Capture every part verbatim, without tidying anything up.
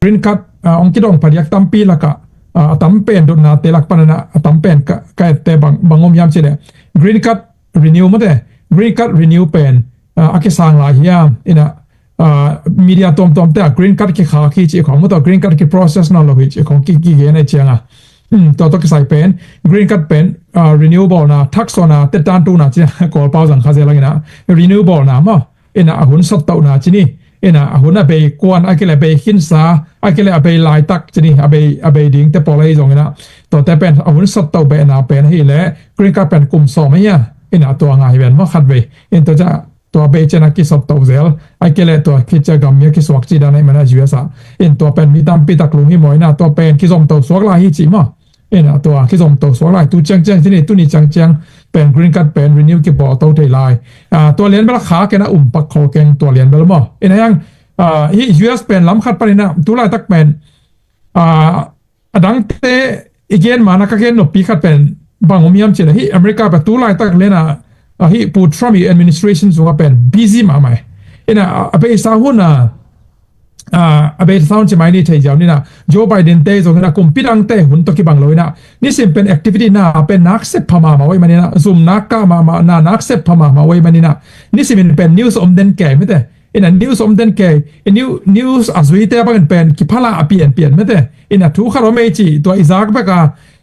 green card, ah, hong kidong phadiak tampi lakah, ah, a tam pen dotnate lak panin ah a tam pen ka, ka etteh bang, bang om hiam cih leh green card renew mate, green card renew pen, ah, a kisang lai hiam, in ah, ah, media tuamtuamte ah green card kikhak hi cih khong, mate, green card kiprocess nawn lo hi cih khong ki, kigen ahih ciangin ah, hmm, tua tawh kisai pen green card pen, ah, renew bawlna, thaksuahna, tettan tuhna ci-in ah Kawlpau zang kha zel hang in ah, renew bawlna maw, in ah a hun sawttohna ci ni, in ah a hun a bei kuan, ahih kei leh bei khinsa, ahih kei leh a bei laitak ci ni, a bei, a bei dingte pawl ahi zongin ah, tuate pen a hun sawttoh behna pen ahih leh green card pen kum sawm ahi a, in ah tua ngah hi ven maw khatvei. In tua ciang tua bei ciang a kisawttoh zel, ahih kei leh tua khit ciang gammi a kisuak cih dan ahih manin ah U S ah, in tua pen mi tampi tak lunghimawh in ah tua pen kizomto suak lai hi cih maw. In ah tua kizomto suak lai, tu ciangciang ci ni, tuni ciangciang pen green card pen renew kibawlto thei lai. Ah, tua lian bel a khak in ah um pak khol keng, tua lian bel maw. In ah hiang, ah, hih U S pen lam khat panin ah tu laitak pen, ah, a dangte i gen ma-in ah ka gen noppi khat pen bang om hiam cih leh hih America pen tu laitak lian ah, ah, hih Pu Trump i administration sungah pen busy mahmah hi. In ah a beisa hun ah, ah, a beisa hun ci mai ni, thei ziau ni in ah, Joe Biden te zong in ah kumpi dangte hun tawh kibang lo in ah, nisim pen activity na pen nak sep pha mahmah uh ahih manin ah, zum nak kah mahmah, na nak sep pha mahmah uh ahih manin ah, nisim in pen news om den kei mate. In ah news om den kei, in new, news a zuite bangin pen kiphala a pianpian mate. In ah thu khat om ei ci, tua i zak bek a,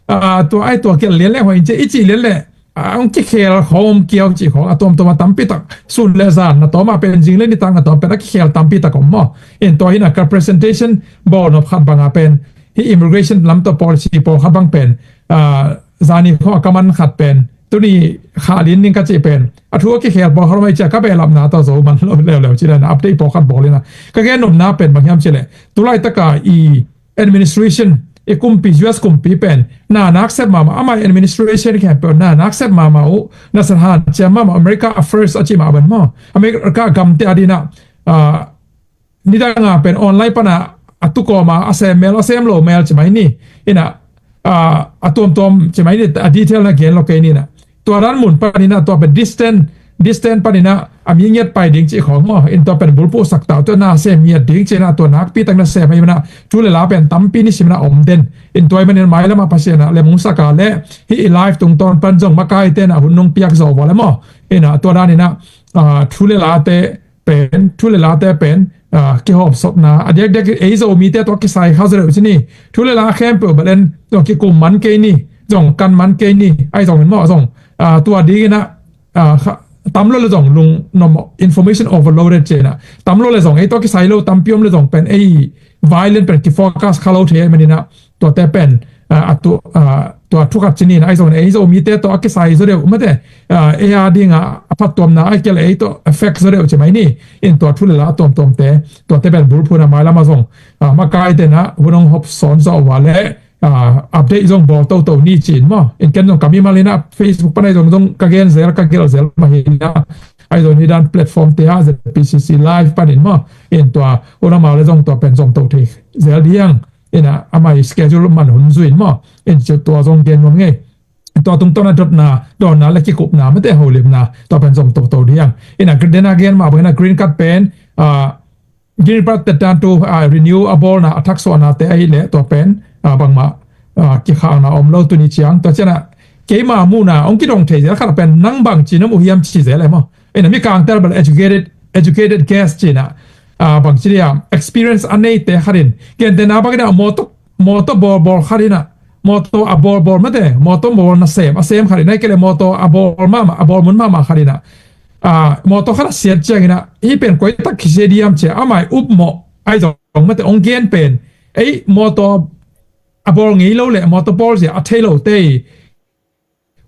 ah, tua ai tua kial lian leh hoih in ci, i cih lian leh, ah, hong kikhel khawm kiau cih khawng a tuamtuam a tampi tak, sun le zan na tawm a pen, zing le nitak na tawm pen a kikhel tampi tak om maw. In tua hi in ah ka presentation bawl nop khat bang a pen, hih immigration lam tawh policy pawlkhat bang pen, ah, zani khawng a ka man khat pen, tuni kha lian ning ka cih pen, a thu a kikhel pawlkhat om ei ci a, ka behlapna tawh zo man lo leuleu ci dan update pawlkhat bawl in ah, ka gen nopna pen bang hiam cih leh tu laitak a i administration, i kumpi, U S kumpi pen na nak sep mahmah, amah i administration khempeuh na nak sep mahmah uh, nasep hanciam mahmah, America First a cih mah bang maw. America gamte a dingin ah, ah, nidang a pen online pan a, a tu kawm a, a sem mel, a sem lo mel ci mai ni. In ah, ah, a tuamtuam ci mai ni, a detail na gen lo kei ni in ah. Tua dan mun panin ah tua pen distance, distance panin ah a mi ngiat pai ding cih khawng maw. In tua pen bulphuh sak ta uh, tua na sem ngiat ding ci in ah, tua nakpi tak na sem ahih manin ah thu le la pen tampi nisim in ah om den. In tua ahih manin mailam ah Pasian in ah lem hong sak a leh, hih i live tungtawn pan zong makaite in ah hun hong piak zawh uh a leh maw. In ah tua dan in ah, ah, thu le late pen, thu le late pen, ah, kihawmsawpna a diakdiak ei Zomite tawh kisai kha zaw deuh ci ni. Thu le la khempeuh bel en zong kikum man kei ni, zong kan man kei ni, ahi zongin maw zong, ah, tua dingin ah, ah, kha, tam lo le zong lung nuam, information overloaded ci in ah, tam lo le zong ei tawh kisai lo tampi om le zong pen ei violent pen kifocus kha lo thei ahih manin ah, tuate pen, ah, a tu, ah, tua thu khat ci ni in ah, ahi zongin ei Zomite tawh a kisai zaw deuh mate, ah, ei a dingin ah a phattuamna, ahih kei leh ei tawh affect zaw deuh ci mai ni. In tua thu le la a tuamtuamte, tuate pen bulphuh in ah mailam ah zong, ah, makaite in ah hun hong hawmsawn zawh uh a leh, ah, update zong bawl toto ni ci in maw. In ken zong ka mimal in ah Facebook pan ahi zong zong ka gen zel, ka gelh zel mah hi in ah, ahi zong hi dan platform te ah Z P C C live panin maw. In tua hun a ma le zong tua pen zomto thei zel ding. In ah amah i schedule man hun zui in maw. In ci tua zong gen nuam ngei. Tua tungtawn a dotna, dawnna le kikupna mate, holimna, tua pen zom toto ding. In ah den a gen mah bangin ah green card pen, ah, green card tettan tu, ah, renew a bawlna, a thaksuahnate ahih leh tua pen, ah, bangmah, ah, kikhakna om lo tuni ciang. Tua ciang ah keima muhna hong kidong thei zel khat pen nang bang ci na mu hiam ci zel e maw. In ah mikangte bel educated, educated guess ci in ah, ah, bang ci ding a, experience a neite khat in, gentehna bangin ah mawtaw, mawtaw bawlbawl khat in ah, mawtaw a bawlbawl mate, mawtaw bawl nasem a sem khat in, ahih kei leh mawtaw a bawl mahmah, a bawl mun mahmah khat in ah, ah, mawtaw khat a siat ciangin ah, hih pen koi tak kisia diam ci a, amah i upmawh ahi zong mate, hong gen pen, ei mawtaw a bawl ngei lo leh mawtaw bawl zia a thei lote i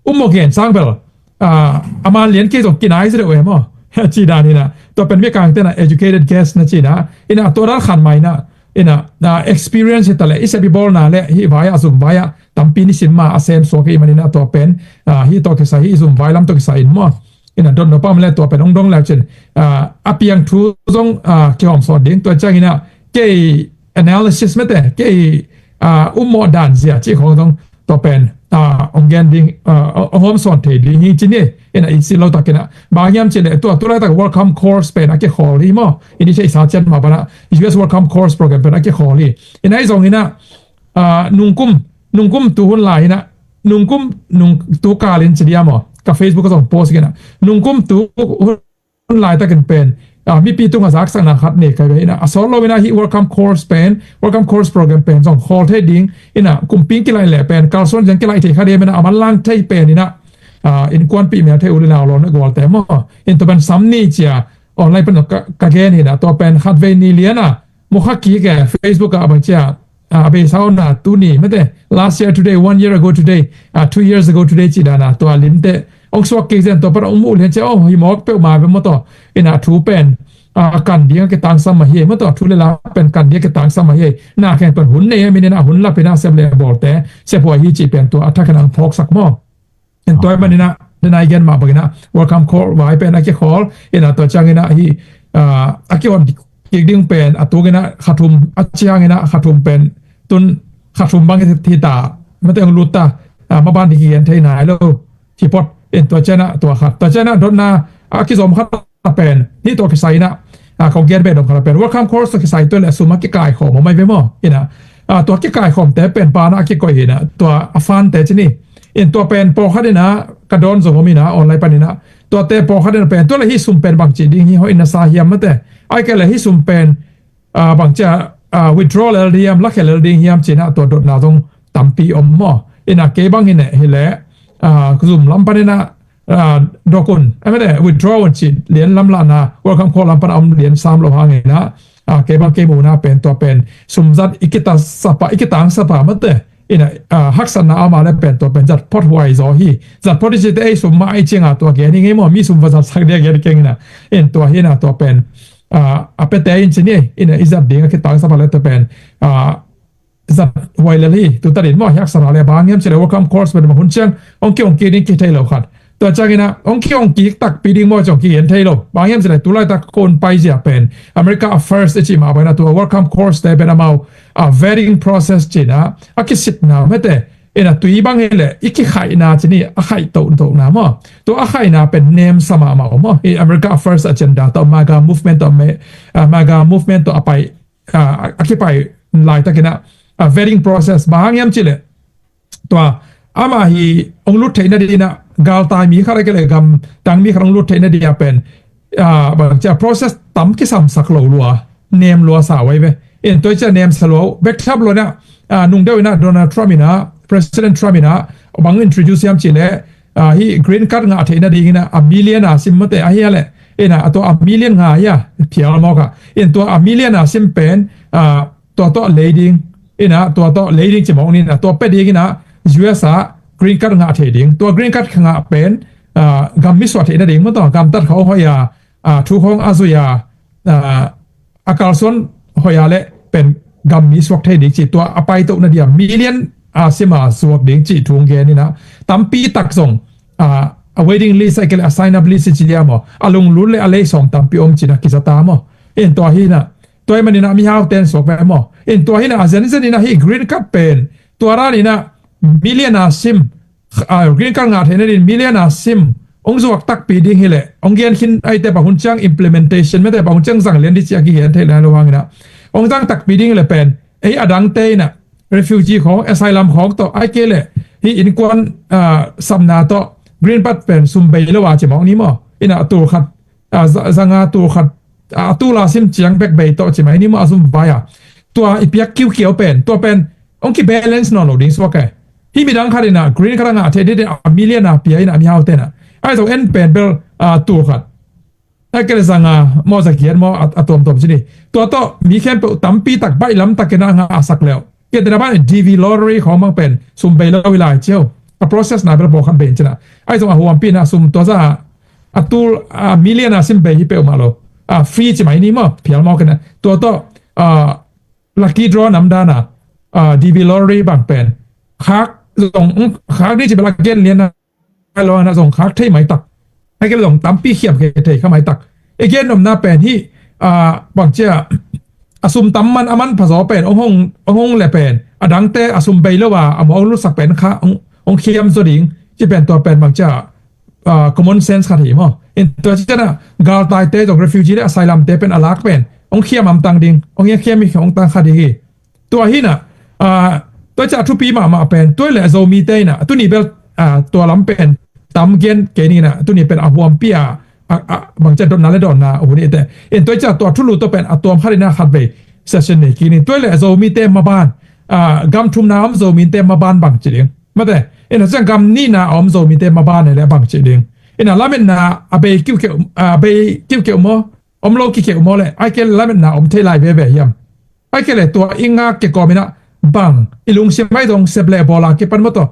upmawh gen sang bel, ah, a man lian kei zong kinai zaw deuh e maw. Ci dan in ah, tua pen mikangte in ah educated guess na ci in ah, in ah tua dan khat mah in ah, in ah, ah, experience hi ta leh, i sep i bawlna le hih vai ah, zum vai ah tampi nisim ma a sem suak ahih manin ah tua pen, ah, hih tawh kisai, hih zum vai lam tawh kisai in maw. In ah dot nop a om leh tua pen hong dong le cin, ah, a piang thu zong, ah, kihawmsawn ding. Tua ciangin ah kei analysis mate, kei, ah, upmawh dan zia cih khawng zong tua pen, ah, hong gen ding, ah, hong hawm sawn thei ding hi ci ni. Ina i si lo takin ah, bang hiam cih leh tua tu laitak welcome course pen a kikhawl hi maw? I ni theihsa ciat mah bang ah U S welcome course program pen a kikhawl hi. Ina i zong ina, ah, nungkum nungkum tu hun lai ina, nungkum nung tu kalin ci dia maw? Ka Facebook ka zong post ina, nungkum tu hun laitakin pen, ah, mipi tungah zaksakna khat nei kai ve ina, a sawt lo ina hih welcome course pen, welcome course program pen zong khawl thei ding ina, kumping kilaih leh pen kalsuan ciang kilaih thei kha ding ina, a manlang thei pen ina, ah, innkuanpih mel thei u le nau lawm le gualte maw? In tua pen sam ni cia online pen ka, ka gen ina, tua pen khatvei ni lian a mukha kik e, Facebook ah a bang cia, ah, a beisa na tuni mate, last year today, one year ago today, ah, two years ago today ci dana tua limte hong suak kik zen, tua pan hong muh lian cia, oh, hi mawk peuhmah ve maw? Tua ina thu pen, ah, kan ding a kitangsam ahi maw? Tua thu le la pen kan ding a kitangsam ahi. Na kheng pen hun nei a min ina hun lap ina sep le bawlte sep huai hi cih pen tua a thak ina hong phawksak maw? In tua man ina, den ai gen mah bang ina welcome call vai pen a kikhawl ina, tua ciang ina hi, ah, a kihon kik ding pen a tung ina khathum, a ciang ina khathum pen tun khathum bang hi ta, mate hong lut ta, ah, maban ding kigen thei nai lo hi phot. In tua ciang ina tua khat, tua ciang ina dotna a kizom khat pen, hih tua kisai ina, ah, kong gen pen dom khat pen welcome course tua kisai tua le sum a kikaikhawm a mai ve maw? Ina, ah, tua kikaikhawmte pen pana a kikoih ina, tua a fante ci ni. In tua pen pawlkhat ina ka dawn zong om ina online pan ina, tuate pawlkhat ina pen tua le hih sum pen bang ci ding hi, hoih na sa hiam mate? Ai kei le hih sum pen, ah, bang cia, ah, withdraw lel ding hiam, lakhia lel ding hiam ci ina tua dotna zong tampi om maw? Ina kei bang ina hi le, ah, zum lam pan ina, ah, dok un, a mate withdraw un ci lian lam lahna welcome call lam pan a om lian sam lo hang ina, ah, kei bang kei muhna pen tua pen sum zat i kita sapa, i kitang sapa mate. Ina, ah, haksatna a om a le pen tua pen zat phot huai zaw hi. Zat phot i cite ei sum mah ai cianga tua gen hi ngei maw? Mi sum va zatsak dia gen keng ina. In tua hi ina tua pen, ah, a pete in ci ni, ina i zat ding a kitang sapa le tua pen, ah, zat huai lel hi. Tutan in maw, hiak sana le bang hiam ci le welcome course pen mah hun ciang hong ki hong ki ding ki thei lo khat. Tua ciang ina hong ki hong ki takpi ding maw, ciang ki gen thei lo. Bang hiam ci le tu laitak kon pai zia pen America First a ci mah bang ina tua welcome course te pen amau, ah, vetting process ci ina a kisitna mate. Ina tui bang hi le i kikhaihna ci ni, a khaih tohtohna maw? Tua a khaihna pen nem sa mahmah maw? I America First agenda tawh, MAGA movement tawh, me, ah, MAGA movement tawh a pai, ah, a kipai laitak ina, ah, vetting process bang hang hiam ci le tua ama hi hong lut theihna ding ina, galtai mi khat a kei le gamdang mi khat hong lut theihna ding a pen, ah, bang cia process tam kisamsak lo lua, nem lua sa huai ve. In tua cia nem sa lua bek thap lua ina, ah, nung deuh ina Donald Trump ina, President Trump ina bang introduce hiam ci le, ah, hi green card ngah theihna ding ina a million a sim mate ahi a le, ina a tua a million ngah hi a phial mawk a. In tua a million a sim pen, ah, tua tawh lei ding ina, tua tawh lei ding ci mawk ni ina, tua pia ding ina U S a green card ngah thei ding. Tua green card ngah pen, ah, gam mi suah theihna ding maw? Tua gamtat khawng hoih a, ah, thu khawng a zui a, ah, a kalsuan hoih a le pen gam mi suak thei ding ci, tua a paitohna dia million a sim a suak ding ci thu hong gen ina, tampi tak zong, ah, a waiting list a kei le a sign up list ci dia maw, a lunglut le a lei sawm tampi om ci ina kizata maw? In tua hi ina, tua hi man ina mihau ten suak ve maw? In tua hi ina a zenzen ina hi green card pen tua dan ina million a sim, ah, green card ngah theihna ding million a sim hong zuak takpi ding hi le hong gen khin ai te pa hun ciang implementation mate pa hun ciang zang lian ding ci a kigen thei le lo hang ina hong zang takpi ding hi le pen ei a dangte ina refugee khawng, asylum khawng tawh ai kei le hi innkuan, ah, sapna tawh green card pen sum bei lo a ci mawk ni maw? Ina a tul khat, ah, za, zanga tul khat, ah, a tul a sim ciang bek bei tawh ci mai ni maw, a zum vai a. Tua i piak kiukiau pen, tua pen hong ki balance nawn lo ding suak e. Hi midang khat ina green card a ngah thei ding a million a pia ina mihau te ina, ai zong en pen bel, ah, tul khat, ai kei le zanga maw, za giat maw, a, a tuamtuam ci ni. Tua tawh mi khempeuh tampi tak baih lam tak ina ngah a sak leuh. Kei te na ban D V lottery khawng bang pen sum bei lo hi lai ciau. A process na bel pawlkhat bei in ci ina, ai zong a huampi ina sum tua za a tul, a million a sim bei hi peuhmah lo. A free ci mai ni maw, phial mawk ina. Tua tawh, ah, lucky draw nam dana, ah, D V lottery bang pen khak zong, mm, khak ding ci bel a gen lian na lo na zong khak thei mai tak. Ai kei le zong tampi khiam kei thei kha mai tak. I gen nopna pen hi, ah, bang cia a sum tam man a manpha zaw pen hong hong, hong hong le pen a dangte a sum bei lo a a mawk lutsak pen kha hong, hong khiam zaw ding, ci pen tua pen bang cia, ah, common sense khat hi maw. In tua ciangin ah galtaite zong refugee le asylum te pen a lak pen hong khiam hamtang ding, hong khiam hi hong tang khat hi. Tua hi na, ah, tua cia thupi mahmah pen, tua le Zomite in ah, tuni bel, ah, tua lam pen tam gen kei ni na, tuni pen a huampi a, a, a, bang cia dotna le dotna, uh, ni te. In tua cia tua thulu tua pen a tuam khat in ah khat vei session nei kik ni. Tua le Zomite maban, ah, gam thumna om Zomite maban bang ci ding. Mate, in ah ciang gam nihna om Zomite maban le bang ci ding. In ah lametna a bei kiukiu, a bei kiukiu maw, om lo kikiu maw le, ai ke lametna om thei lai veve hiam. Ai ke le tua i ngak kikawm in ah bang, i lungsim ai zong sep le bawl a kipan maw tawh,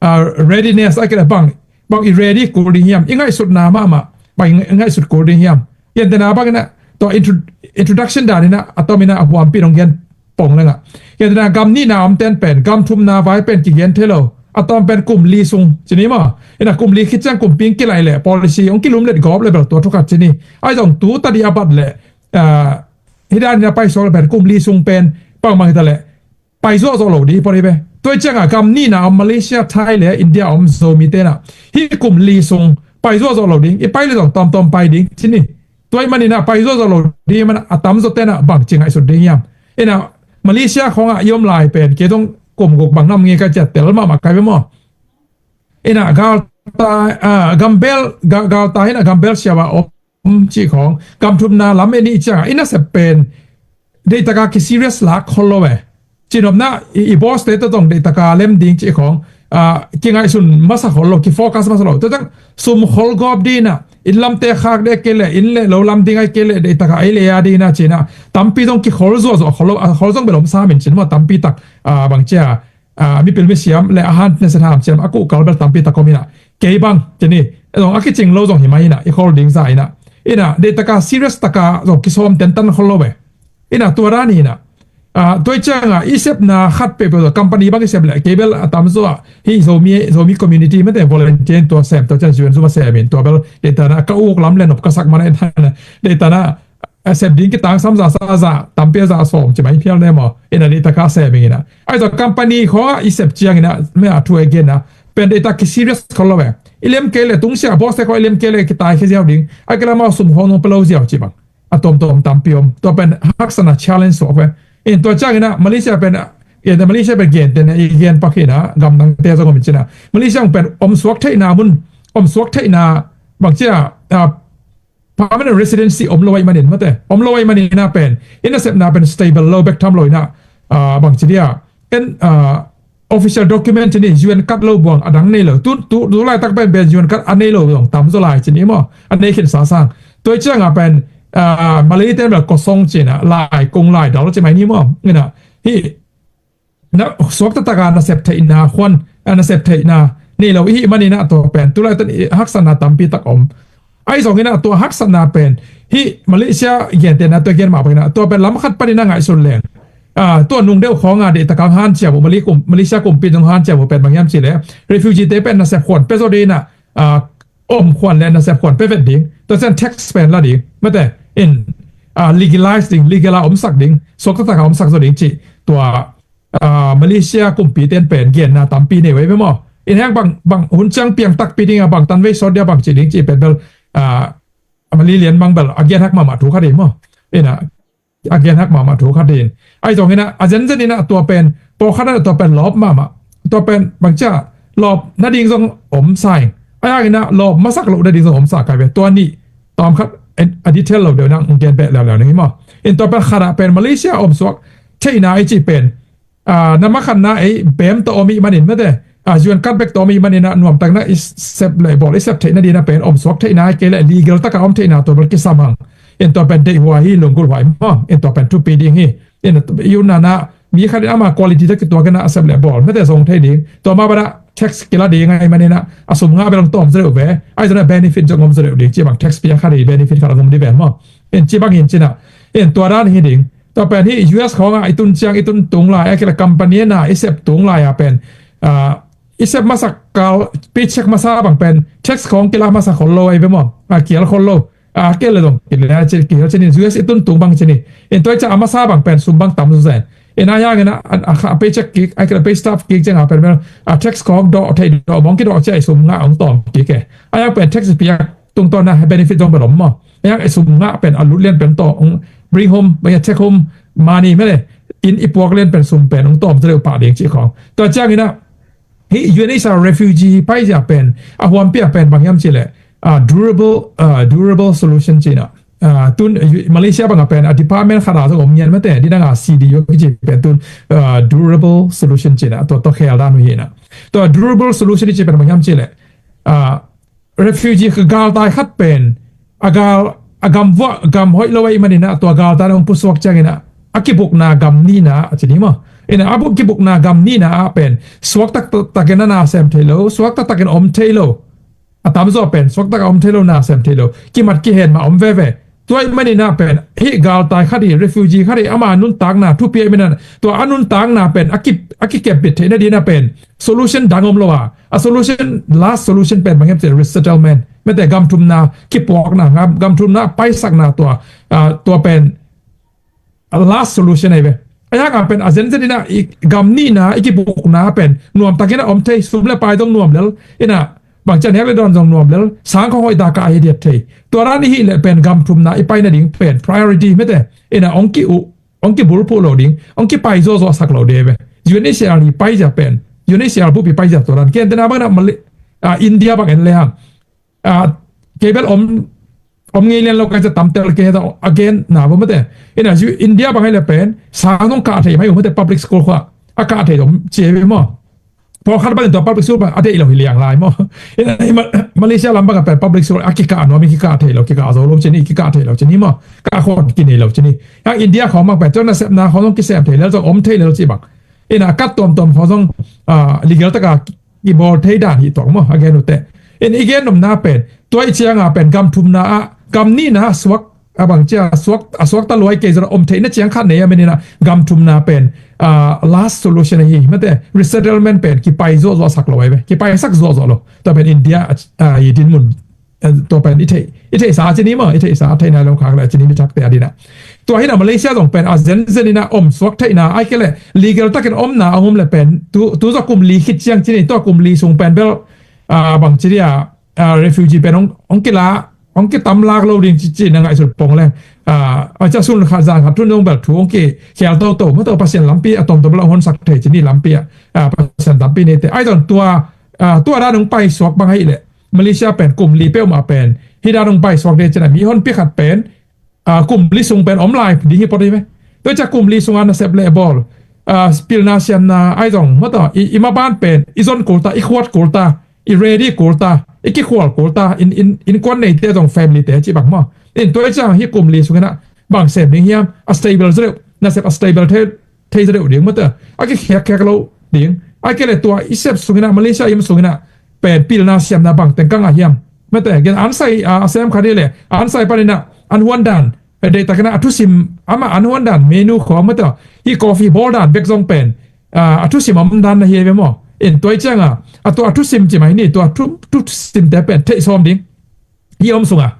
ah, readiness ai ke le bang, bang i ready kul ding hiam, i ngaihsutna mahmah, bang i ngaihsut kul ding hiam. Gentehna bang in ah, tua intro-, introduction dan in ah, a tom in ah a huampi dong gen pong leng ah. Gentehna gam nihna om ten pen, gam thumna vai pen kigen thei lo. A tom pen kum li sung, ci ni maw. In ah kum li khit ciang kumpi hong kilai le, policy hong kilum let gawp le bel tua thu khat ci ni. Ai zong tu tadi a bat le, ah, hi dan in ah paisuak le pen kum li sung pen, bang bang hi ta le, pai zuahzuah lo ding hi pawh hi ve. Tua hi ciangah gam nihna om Malaysia, Thai le India om Zomite in ah, hih kum li sung pai zuahzuah lo ding, i pai le zong tawmtawm pai ding, ci ni. Tua ahih manin ah pai zuahzuah lo ding ahih manin ah a tamzawte in ah bang ci ngaihsut ding hiam. In ah Malaysia khawngah i om lai pen, kei zong kum guk bang nam nge ka ciah tel mahmah kai ve maw. In ah galta, ah, gambel, ga-, galta hi in ah gambel siau a om cih khawng, gam thumna lam en i cih ciangah i nasep pen deihtaka kiserious lak khol lo e. Cihnopna i, i boss te tawh zong deihtaka lem ding cih khawng, ah, kingaihsun masa khol lo, kifocus masa lo. Tua ciang sum khol gawp ding in ah, inn lamte khak ding a kei le, inn le lo lam ding a kei le, deihtaka ei le a ding in ah ci in ah, tampi zong kikhol zuahzuah khol lo, a khol zong bel om sam in ci in maw, tampi tak, ah, bang cia, ah, mipil misiam le a han nasep ham siam a kuhkal bel tampi tak om in ah, kei bang, ci ni, zong a kicing lo zong hi mai in ah, i khol ding zah in ah. In ah, deihtaka serious taka zong kisawm tentan khol lo ve. In ah, tua dan hi in ah. Ah, tua hi ciangah, i sepna khat peuhpeuh zong, company bang i sep le, kei bel a tamzaw ah, hih Zomi, Zomi community mate volunteer in tua sem, tua ciang U N zum a sem in, tua bel, deihtana ka uk lam le nop ka sak man in ah, deihtana, a sep ding kitangsam za sa za, tampi a za sawm ci mai phial ne maw. In ah deihtaka sem ing in ah. Ai tua company khawngah i sep ciang in ah, me a thu a gen ah, pen deihtaka kiserious khol lo ve. I lem kei le tungsiah boss te khawng i lem kei le kitai khe ziau ding. Ai kei le amau sum khawng nong pe lo ziau ci bang. A tawmtawm tampi om. Tua pen haksatna challenge suak ve. In tua ciang in ah Malaysia pen, in ah Malaysia pen gentehna i gen pak hi in ah, gamdangte zong om in ci in ah. Malaysia pen om suak theihna mun, om suak theihna bang cia, ah, permanent residency om lo ahih manin mate, om lo ahih manin ah pen, i nasepna pen stable lo, bek tham lo in ah, ah, bang ci dia, en, ah, official document ci ni, U N card lo buang a dang nei lo, tu, tu, tu laitak pen pen U N card a nei lo zong tamzaw lai ci ni maw, a nei khin sa sang. Tua hi ciangah pen, ah, Malay ten bel kosong ci in ah, lai kung lai dal ci mai ni maw. In ah, hih na, suak taktak a nasep theihna khuan, a nasep theihna nei lo i hih manin ah tua pen, tu laitak i haksatna tampi tak om. Ahi zongin ah tua haksatna pen, hih Malaysia gentehna tua gen mah bangin ah, tua pen lam khat panin ah ngaihsun leng, ah, tua nung deuh khawng a deihtaka hanciam uh, Malay kum-, Malaysia kumpi in zong hanciam uh pen bang hiam cih leh, refugee te pen nasep khuan pia zaw ding in ah, ah, om khuan le nasep khuan pia vet ding, tua ciang tax pen la ding, mate, in, ah, legalize ding, legal a omsak ding, suak taktak a omsak zaw ding cih, tua, ah, Malaysia kumpi ten pen genna tampi nei uh ei ve maw. In heng bang, bang hun ciang piang takpi ding a, bang tan vei sawt dia bang ci ding cih pen bel, ah, Malay lian bang bel a gen hak mahmah thu khat hi maw. In ah, a gen hak mahmah thu khat hi in. Ahi zongin ah, a zenzen in ah tua pen, pawlkhat ah tua pen lawp mahmah. Tua pen bang cia, lawp nading zong om sa ing. Ahi hangin ah lawp masak loh nading zong om sa kai ve. Tua nih, tawm khat, a detail lo deuh in ah gen beh leuleu ning hi maw. In tua pen khat ah pen Malaysia om suak theihna i cih pen, ah, na makhatna ei bem tawh om ih manin mate, ah, U N card bek tawh om ih manin ah nuamtak in ah i sep le bawl i sep theihna ding in ah pen om suak theihna hi kei leh legal takah om theihna tua bel kisam hang. In tua pen deih huai hi, lunggulh huai maw. In tua pen thupi ding hi. In i utna in ah mi khat in ama quality tawh kituak in ah a sep le bawl mate zong thei ding. Tua mah bang ah tax kila ding ahih manin ah a sum ngah bel hong tawm zaw deuh ve. Ahi zongin ah benefit zong om zaw deuh ding, ci bang tax piang khat hi, benefit khat a om ding ven maw. In ci bang hi in ci in ah, in tua dan hi ding. Tua pen hih U S khawngah i tun ciang, i tun tung lai, a kila company in ah i sep tung lai ah pen, ah, i sep masak kal, paycheck masa bang pen tax khawng kila masa khol lo ahi ve maw. Ah, kial khol lo. Ah, kila zong kila ci, kila ci ni, U S i tun tung bang ci ni. In tua hi ciang a masa bang pen sum bang tam zaw zen. Ina yang ina a paycheck kik, a pay stub kik ciang a pen bel a tax kong dawh thei dawh mong kidawh ciah i sum ngah ong tawm kik e. A yang pen tax piak tungtawn na benefit zong bel om maw. A yang i sum ngah pen a lut lian pen tawh ong bring home, bang a take home money mele. In i puak lian pen sum pen ong tawm tua deuh pah ding cih khong. Tua ciang ina hih U N H C R refugee paizia pen a huampi a pen bang hiam cih leh uh, durable uh, durable solution cina. Uh, tun uh, Malaysia bang a pen a department khat a zong om ngian mate, di dang a C D U kici pen tun uh, durable solution cina. Tua tua khel dan uh hina. Tua durable solution ci pen bang hiam cih leh uh, refugee galtai khat pen a gal a gam vua gam hoih lo a i manina tua galtai ong pusuak ciang ina a kibukna gam nina a cini maw. Ina a buk kibukna gam nina a pen suak tak takin a na sem thei lo, suak tak takin om thei lo. A tamzaw pen suak tak a om thei lo, na sem thei lo, kimat kihen mah om veve. Tua i manina pen hih galtai khat hi, refugee khat hi, ama nuntakna thupi a i manina tua a nuntakna pen a ki a kikepbit theihna dina pen solution dang om lo a. A solution, last solution pen bang hiam cih resettlement mete, gamthumna kipuakna, gamthumna paisakna tua, uh, tua pen last solution ahi ve. A yang a pen a zenzen ina i gam nihna i kibukna pen nuamtakin a om thei, sum le pai zong nuam lel, ina bang cian hek le dawn zong nuam lel, sang khong hoih daka a hi diat thei. Tua dan i hih le pen gamthumna i paina ding pen priority mete, ina ong ki uh ong kibulphuh lo ding, ong kipai zuahzuah sak lo ding ve. U N H C R i paizia pen, U N H C R bup i paizia tua dan. Ken tena bang na Mali, uh, India bang en le hang. Uh, kei bel om om ngei lian lo ka ca tamtel ke ta again na bo mate. Ina India bang ai le pen sang nong ka thei mai mate, public school kha a ka thei dom cie ve maw. Pawlkhat bangin tua public school bang a deih lo hi liang lai maw. Ina Malaysia lam bang a pen public school a kikah nuam i kikah thei lo, kikah zo lo cini, kikah thei lo cini maw. Kah khon kinei lo cini. Yang India khawng bang pen tua nasepna khawng zong kisem thei lel zong om thei lel ci bang. Ina kat tuamtuam khawng zong uh, legal taka kibawl thei dan hi tuak maw a gen ute. In i gen nomna pen tua i cianga pen gamthumna ah gam nihna ah suak a bang cia suak a suak ta luai kei zara om theihna ciang khat nei a menina gamthumna pen uh, last solution ahi mate, resettlement pen kipai zuahzuah sak lo ai ve, kipai sak zuahzuah lo. Tua pen India uh, i dinmun uh, tua pen i thei i thei sa cini maw, i thei sa thei nai lo khak le cini mi thak te adina. Tua hina Malaysia zong pen a zenzen ina om suak theihna ai ke le legal takin omna a om le pen tu tu za kum li khit ciang cini, tua kum li sung pen bel uh, bang cini a uh, refugee pen ong ong kila ong kitam lak lo ding ci ci na ngaihsut pong le. Uh, a ca sun kha zan kha tun dong bel thu ong ki khial to to ma to Pasian lampi a tom to bel ong hon sak thei cini lampi a uh, Pasian lampi nei te ai don tua uh, tua dan ong pai suak bang hai le Malaysia pen kum li pe ma pen hi dan ong pai suak de cina mi hon pi khat pen uh, kum li sung pen om lai ding hi pot hi ve. Tua ca kum li sung a nasep le bol uh, pilna siamna ai zong ma to i, i ma ban pen i zon kulta, i khuat kulta, i ready kulta, i kikhual kulta, in, in, in kuan nei te zong family te ci bang maw. In tua i ciang hi kum li sung ina bang sem ding hiam, a stable zreu, nasep a stable thei, thei zreu ding mate. A kikhiak khiak lo ding. A kele tua i sep sung ina Malaysia im sung ina pen pilna siamna bang teng kang a hiam. Mate, gen an sai a sem kha dile, an sai panina an huan dan. Dei takina a thusim ama an huan dan menu khawng mate. Hi coffee bawl dan bek zong pen a thusim om dan na hi ve maw. In tua i cianga a tua a thusim ci mai ni, tua thu thusim te pen theih sawm ding hi om sunga.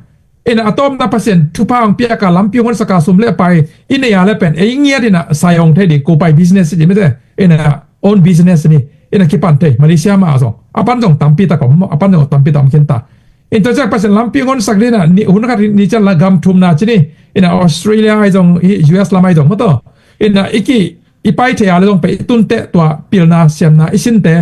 In a tawpna Pasian thupha hong piaka lampi hong honsaka sum le pai i nei a le pen ei ngiat ina sai hong thei ding ko pai business ci mite. In a own business ni. In a kipan thei Malaysia ma a zong a pan zong tampi tak om, a pan zong tampi tak om khin ta. In tua ciang Pasian lampi hong honsak dina hun khat ni cian la gam thumna ci ni. In a Australia ai zong U S lam ai zong maw to. In a i ki i pai thei a le zong pe i tunteh tua pilna siamna i sinte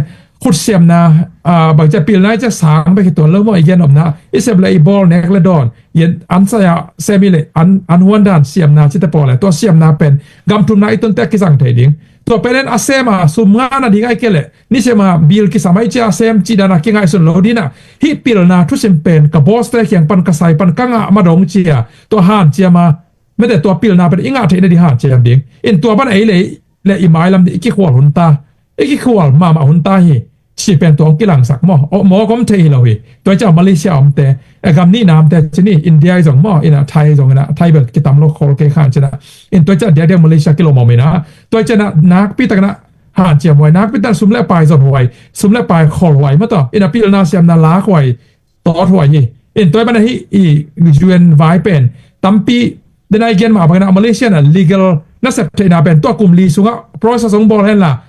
khut siamna bangcia pilna i cia sang bek hi tuan lo maw, i gen omna i sep le i bawl nek le dawn i an saya sem i le an huan dan siamna cite pawl le tua siamna pen gam thumna i tunteh kizang thei ding. Tua pen en a sem a sum ngana ding ai ke le ni sem a bil kisam ai cia a sem cih dana kingaihsun lo dina. Hih pilna thusim pen ka boss te kiang pan ka sai pan ka ngah ma dong cia tua han cia ma mete tua pilna pen i ngah theihna ding hanciam ding. In tua pan ei le le i mailam ding i kikhual hun ta, i kikhual mahmah hun ta hi. Ci pen tua hong kilangsak maw, maw kom thei hi lo hi. Tua i ciah Malaysia omte, e gam nihna omte ci ni, India i zong maw, ina Thai i zong ina Thai bel kitam lo khol kei khan cina. In tua i ciah diakdiak Malaysia kilom om ina tua i ciah na nakpi takna hanciam huai, nakpi tak sum le pai zon huai, sum le pai khol huai maw, tua ina pilna siamna lak huai tawt huai hi. In tua i bana hi i U N vai pen tampi dena i gen mah bangina Malaysia na legal nasep theihna pen tua kum li sungah process hong bawl henla,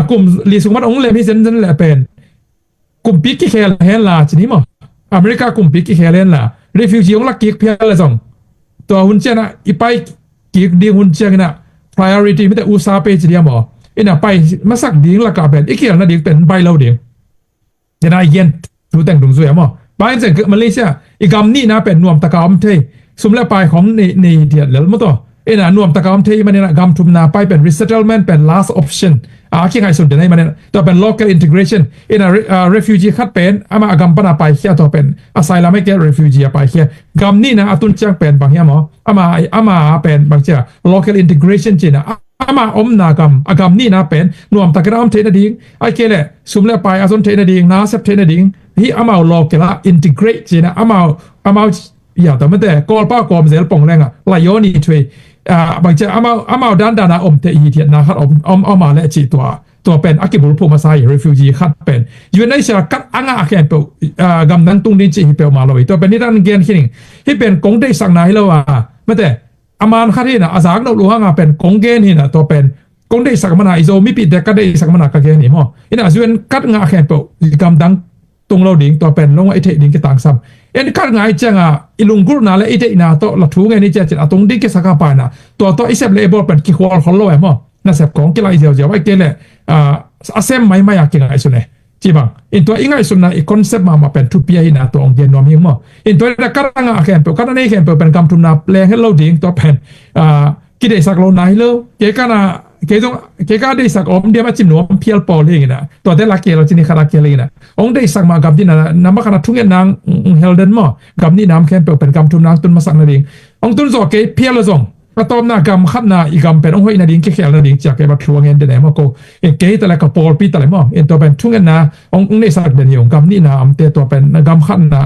kum li sung man hong lem hi zenzen leh pen kumpi kikhel henla ci ni maw? America kumpi kikhel henla refugee hong lak kik phial le zong tua hun cianah i pai kik ding hun cianginah priority mite usa pe ci dia maw? Inah pai masak ding lakah pen i kihelna ding pen pai lo ding. Tena i gen tu teng dungzui a maw? Bang in zen Malaysia i gam nihna pen nuamtaka om thei, sum le pai khong nei nei diat lel maw taw? Ina nuamtaka om thei i manina gam thumna pai pen resettlement pen last option a kingaihsun den a i manina tua pen local integration ina refugee khat pen ama a gam pana pai khia tua pen asylum a kia refugee a pai khia. Gam nihna a tun ciang pen bang hiam aw? Ama ama pen bang cia local integration cina ama omna gam a gam nihna pen nuamtakin a om theih nading, ai kei leh sum le pai a zon theih nading, na sep theih nading, hi amau local a integrate cina amau amau ya ta mate kawlpa kawm zel pong lenga layoni thuei bangcia amau amau dandana om theih hi thiatna khat om om ama le cih tua tua pen a kibulphuh masa hi. Refugee khat pen U N H C R kat a ngah khempeuh gam nang tung ding cih hi peuhmah lo hi. Tua pen nidan gen khining hi pen kong deihsakna hi lo a mate a man khat hina a zak no luhanga pen kong gen hina tua pen kong deihsak mana i zo mipite ka deihsak mana ka gen hi maw? Ina U N kat ngah khempeuh gamdang tung lo ding tua pen longah i theih ding kitangsam. En kat ngah i cianga i lunggulhna le i deihna tawh la thu ngen i ciacin a tung ding kisaka paina tua tawh i sep le i bawl pen kikhual khol lo e maw? Nasep kong kilai ziauziau ai kei le a sem maimai a kingaihsun e. Ci bang in tua i ngaihsunna i concept mahmah pen thupi ahina tua ong gen nuam hi maw? In tua ina kar a ngah khempeuh kar a nei khempeuh pen gam thumna leng het lo ding tua pen kideihsak lo na hi lo. Kei kana kei zong kei ka deihsak om diam a cim nuam phial pawl hi ngina tua te la kei lo cini khat a kei ngina ong deihsak mah gam dina na ma kana thunget nang hel den maw? Gam ni nam khempeuh pen gam thumna tun masak na ding ong tun zawh kei phial lo zong a tawpna gam khatna i gam pen hong hoih nading kikhial nading ciak kei va thu a ngen den e maw ko. In kei tale ka pawlpi tale maw in tua pen thungetna hong neihsak den hi ong gam nihna amte tua pen gam khatna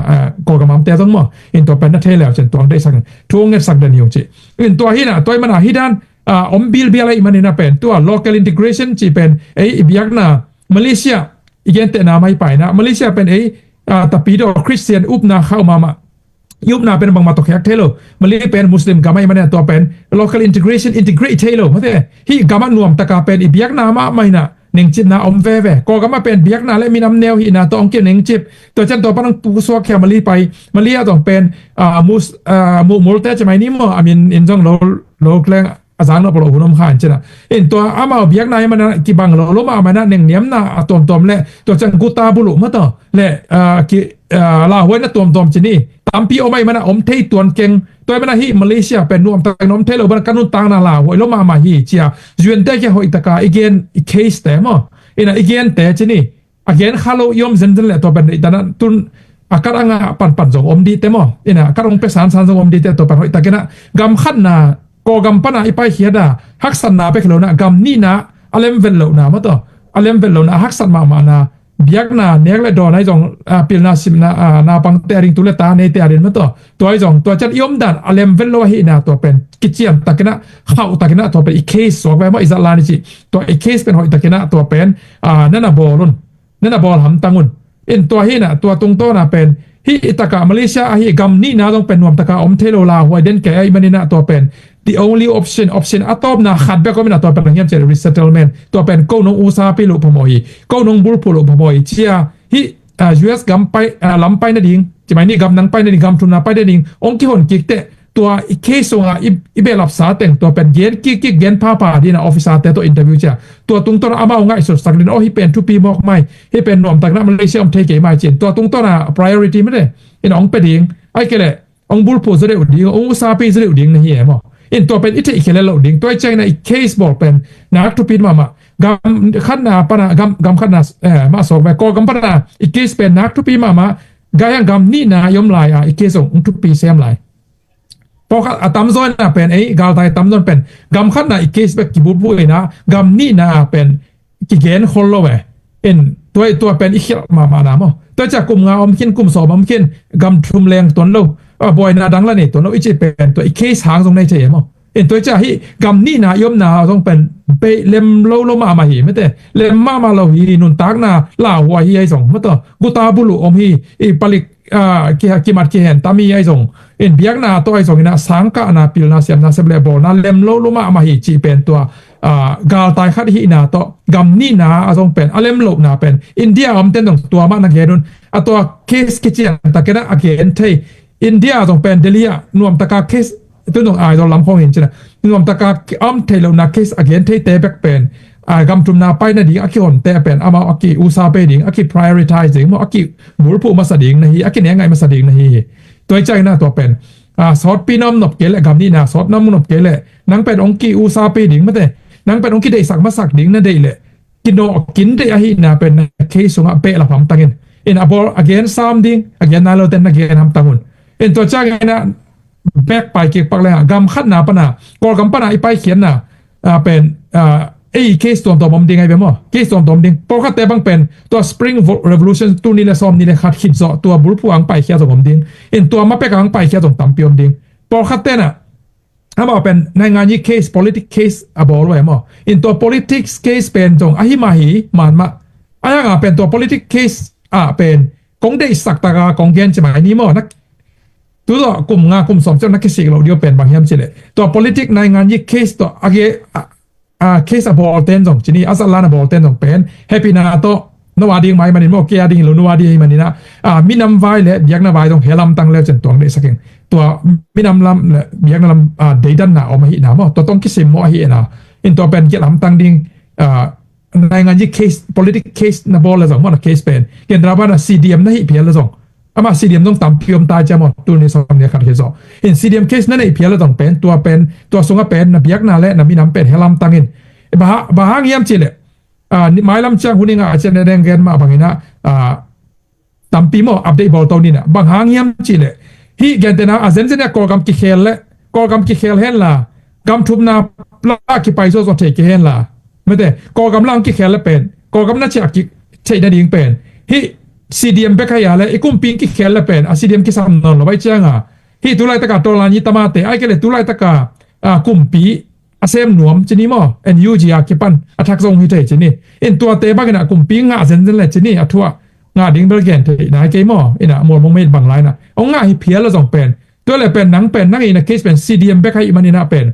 kawlgam amte zong maw in tua pen na thei leu cen tua hong deihsak thu hong ngetsak den hi ong ci. In tua hina tua i mana hi dan om bilbial a i manina pen tua local integration ci pen ei i biakna Malaysia i gentehna mai paina Malaysia pen ei tapidaw Christian upna khauh mahmah i upna pen bangmah tawh khiak thei lo. Mali pen Muslim gam ahi mania tua pen local integration integrate thei lo mate. Hih gam a nuamtaka pen i biakna mahmah hina nengcipna om veve. Kawlgam a pen biakna le minam neu hihna tawh ong kip nengcip tua cian tua pan ong pusuak khia Mali pai Mali a tawh pen muh multe cimai ni maw a min in zong lo lo kleng a zang nop lo hun om kha in cina. In tua amau biakna hi mana kibang lo lo mahmah na nengniamna a tuamtuam le tua ciang guta buluh mataw le lauhuaina tuamtuam cini tampi om ahi mana om thei tuan keng. Tua hi mana hi Malaysia pen nuamtak na om thei lo mana ka nuntakna lauhuai lo mahmah hi cia. U N te kia hoihtaka i gen i case te maw ina i gen te cini a gen kha lo i om zenzen le tua pen i tana tun a kat a ngah panpan zong om dihte maw ina a kat hong pe sansan zong om dihte tua pen hoihtakina gam khatna kawlgam pana i paikhiat a haksatna pek lona gam nihna a lemvet lohna mataw a lemvet lohna a haksat mahmahna biakna nek le dawn ahi zong pilna simna naupangte a ding tu le ta neite a ding mataw tua ahi zong tua cian i omdan a lemvet lo ahihna tua pen kician takina khauh takina tua pen i case suak ve maw i zat lan i ci tua i case pen hoihtakina tua pen nana bawl un nana bawl hamtang un. In tua hina tua tungtawna pen hih i taka Malaysia ahi gam nihna zong pen nuamtaka om thei lo lauhuai den kei ahi manina tua pen the only option option a tawpna khat bek omina tua pen hiam cih resettlement tua pen ko nong usapi luh phamawh hi ko nong bulphuh luh phamawh hi cia hih U S gam pai lam pai nading cimai ni gam nang pai nading gam thumna pai nading ong kihon kik teh tua i case sunga i behlapsa teng tua pen gen kikkik gen phapha dina officer te tawh interview cia tua tungtawna amau ngaihsutsak dina aw hi pen thupi mawk mai hi pen nuamtakna Malaysia om thei kei mai cin tua tungtawna priority mete ina ong pe ding ai kele ong bulphuh zaw deuh ding ong usapi zaw deuh ding na hi e maw? In tua pen i theih khia le loh ding tua i ciangina i case bawl pen nak thupi mahmah gam khatna pana gam gam khatna mah sawk ve kawlgam pana i case pen nak thupi mahmah gaiang gam nihna i om lai a i case ong thupi sem lai. Pawlkhat a tamzaw ina pen ei galtai tamzaw pen gam khatna i case bek kibulphuh ina gam nihna pen kigen khol lo e. In tua tua pen i khialh mahmahna maw tua cia kum nga om khin kum sawm om khin gam thum leng tuan lo a buaina dang la nei tuan lo i ci pen tua i case hang zong nei thei e maw? In tua cia hi gam nihna i omna zong pen beih lem lo lo mahmah hi mete lem mahmah lo hi nuntakna lauhuai hi ahi zong mataw guta buluh om hi i palik ah, ki, kimat kihen tami ahi zong, in biakna tawh ahi zong inah sangkahna, pilna, siamna, sep le bawlna lem lo lua mahmah hi cih pen tua, ah, galtai khat ihihna tawh gam nihna a zong pen a lem lohna pen India a omten zong tua mah na gen un. A tua case kician takin ah a gen thei. India zong pen Delhi ah nuamtaka case, tu zong Aizawl lam khawng hin cina, nuamtaka a om thei lohna case a gen theite bek pen, a, gam thumna pai nading a kihonte pen amau a ki usa pei ding, a ki prioritize ding maw, a ki bulphuh masa ding na hi, a ki nengngaih masa ding na hi hi. Tua hi ciangin ah tua pen, a, sawtpi na om nop kei leh, gam nihna sawt na om nop kei leh, nang pen hong ki usa pei ding mate, nang pen hong kideihsak masak ding na deih leh, kinawh kin deih ahihna pen na case sungah behlap hamtang in. In a bawl a gen sam ding, a gen nai lote na gen hamtang un. In tua ciangin ah back pai kik pak leng ah gam khatna pana, Kawlgam pana i paikhiatna, ah, pen, ah, ei case tuamtuam om ding ahi ve maw? Case tuamtuam om ding. Pawlkhatte bang pen tua Spring Vo-, Revolution tul nih le sawmnih le khat khit zawh tua bulphuh ang paikhiat zong om ding. In tua ma pek ang paikhiat zong tampi om ding. Pawlkhatte na amau pen naingan yi case, politic case a bawl uh e maw? In tua politics case pen zong ahi mah hi, man mah. A yanga pen tua politic case ah pen kong deihsak taka kong gen ci mai ni maw? Na, tu tawh kum nga kum sawm ciang na kisik loh ding uh pen bang hiam cileh, tua politic naingan yi case tawh a ge, a, a case a bawlten zong cini, a zatlan a bawlten zong pen hehpihna tawh no a ding mah hi manin maw, kei a ding hi lo, no a ding hi manin ah, a, minam vai le biakna vai zong hel hamtang le cin tuang deihsak ing. Tua minam lam le biakna lam, a, deidanna om ahihna maw, tua tawh hong kisimmawh ahihna. In tua pen gelh hamtang ding, a, naingan yi case, politic case na bawl le zong maw, na case pen Kendra pana C D M na hih phial le zong, amah C D M zong tampi om ta cia maw, tul nih sawmnih khat hi zaw. In C D M case na neih phial le zong pen, tua pen, tua sungah pen na biakna le na minam pen hel hamtang in. Bang ha-, bang hang hiam cileh, a, ni, mailam ciang hun i ngah a cian na deng gen mah bangin ah, a, tampi maw, update bawl to ni na. Bang hang hiam cileh, hih gentena a zenzen a Kawlgam kikhel le, Kawlgam kikhel hen la, gam thumna la kipai zawzaw thei kei hen la. Mate, Kawlgam la ang kikhel le pen, Kawlgam na ciah kik theih nading pen, hih C D M bek hai a le, i kumpi ang kikhel le pen, a C D M kisam nawn lo vai cianga. Hih tulaitaka tawlan yi tamate, ai kei le tulaitaka, a, kumpi a sem nuam cini maw, N U G a kipan a thak zong hi thei cini. In tuate bangin ah kumpi ngah zenzen le cini, a thuah ngah ding bel gen thei nai kei maw, in ah mualmong mei bang lai na. Ong ngah hi phial le zong pen, tua le pen nang pen, nang ina case pen C D M bek hai manin ah pen,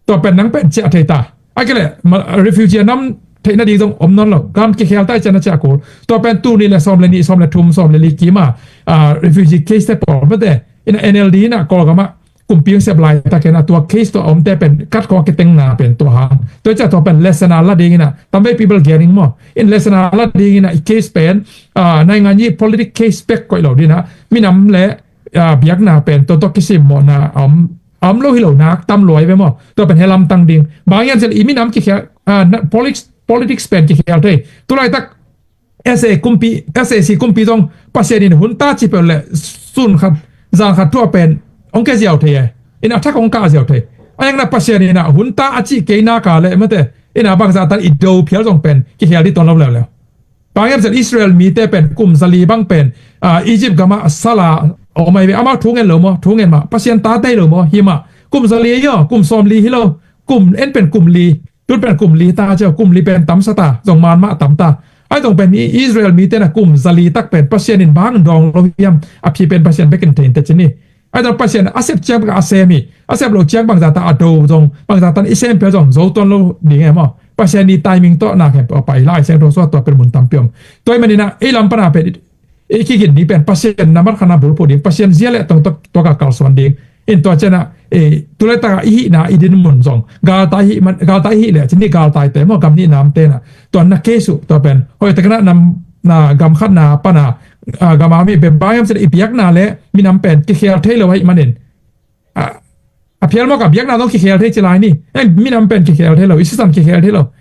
tua pen nang pen ciah thei ta. A kei le ma-, refugee a nam theih nading zong om nawn lo. Gam kikhel ta i cian a ciah kul. Tua pen tul nih le sawm le nih, sawm le thum, sawm le li kima, a, refugee case te pawl mate. Ina N L D ina Kawlgam ah kumpi ang sep laitakina tua case tua omte pen kat khawng a kitengna pen tua hang. Tua ciah tua pen lesson a la dingina, tamvei people gening maw. In lesson a la dingina i case pen, a, naingan yi politic case bek koih lo dina. Minam le, a, biakna pen tua tua kisimmawhna om, om lo hi lo nak tam luai ve maw. Tua pen hel hamtang ding. Bang hiam cileh i minam kikhel, a, na, politics, politics pen kikhel thei. Tulaitak S A kumpi, S A C kumpi zong Pasian in hun ta ci peuh le sun khat, zan khat thuah pen ong ke ziau thei e. In a thak ong kah ziau thei. A yang na Pasian in a hun ta a ci kei na ka le mate. In a bangzah tan i do phial zong pen kikhel di ton lo leuleu. Bang hiam cileh Israel mite pen kum zali bang pen, a, Egypt gama sala om ai ve, amau thu ngen lo maw, thu ngen mah, Pasian ta tei lo maw, hi mah, kum zali yo, kum sawm li hi lo, kum en pen kum li, tun pen kum li ta cio, kum li pen tamsa ta, zong man mah tam ta. Ai zong pen i Israel mite na kum zali tak pen Pasian in bang dawng lo hiam, a phi pen Pasian bekin thein te cini. Ai zong Pasian a sep ciang bek a sem hi, a sep lo ciang bangzah ta a do zong, bangzah tan i sem pia zong, zo tuan lo ding e maw. Pasian i timing tawh nak hem a pai lai seng tho suat tua pen mun tampi om. Tua i manina, ei lam pana pen, i kigin ni pen Pasian na mat khana bulphuh ding, Pasian zia le tong tok tua ka kalsuan ding. In tua ciana, e, tulai taka i hihna i din mun zong galtai hih man, galtai hih le cini galtai te maw, gam nih nam te na. Tua na case uh tua pen hoi takna nam na gam khatna pana, a, gam a mi pen bang hiam cileh i biakna le minam pen kikhel thei lo hih manin. A, a phial mawk a biakna zong kikhel thei ci lai ni. Eng minam pen kikhel thei lo, i sisan kikhel thei lo.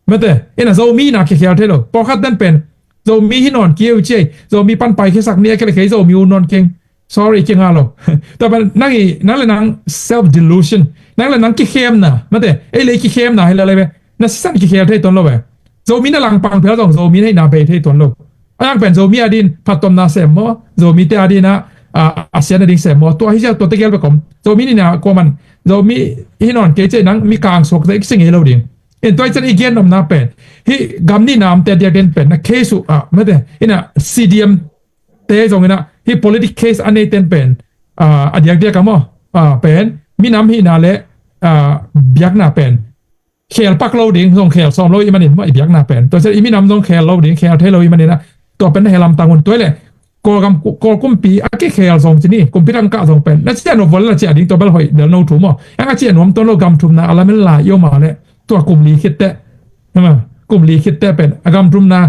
Mate, ina Zomi na kikhel thei lo. Pawlkhat den pen Zomi hi nawn kei uh ci ei. Zomi pan pai khiasak ni a kei le kei Zomi uh nawn keng. Sorry, kei nga lo. Tua pen nang i, nang le nang self delusion. Nang le nang kikhemna. Mate, ei le i kikhemna hi le le ve. Na sisan kikhel thei ton lo ve. Zomi na langpang phial zong Zomi na hihna bei thei ton lo. A yang pen Zomi a din phattuamna sem maw, Zomite a din a, a, a siatna ding sem maw, tua hi ziau tua tegel bek om. Zomi nina kuaman, Zomi hi nawn kei ci ei nang mi kang suak te i kisi ngei lo ding. In tua i cian i gen nopna pen, hih gam nih namte diak den pen na case uh a, mate, ina C D M te zong ina, Hih politic case a neiten pen, ah, a diakdiak a maw, ah, pen minam hihna le, ah, biakna pen khel pak lo ding, zong khel sawm lo i manin maw, i biakna pen. Tua ciang i minam zong khel lo ding, khel thei lo i manin ah, tua pen na heh lamtang un. Tua le Kawlgam, Kawl kumpi a kikhel zong ci ni, kumpi tangkah zong pen na ciah nop vua le na ciah ding, tua bel hoih del no thu maw. Ang a ciah nuam tuan lo, gam thumna a lamen lai i om a le, tua kum li khit teh, kum li khit teh pen a gam thumna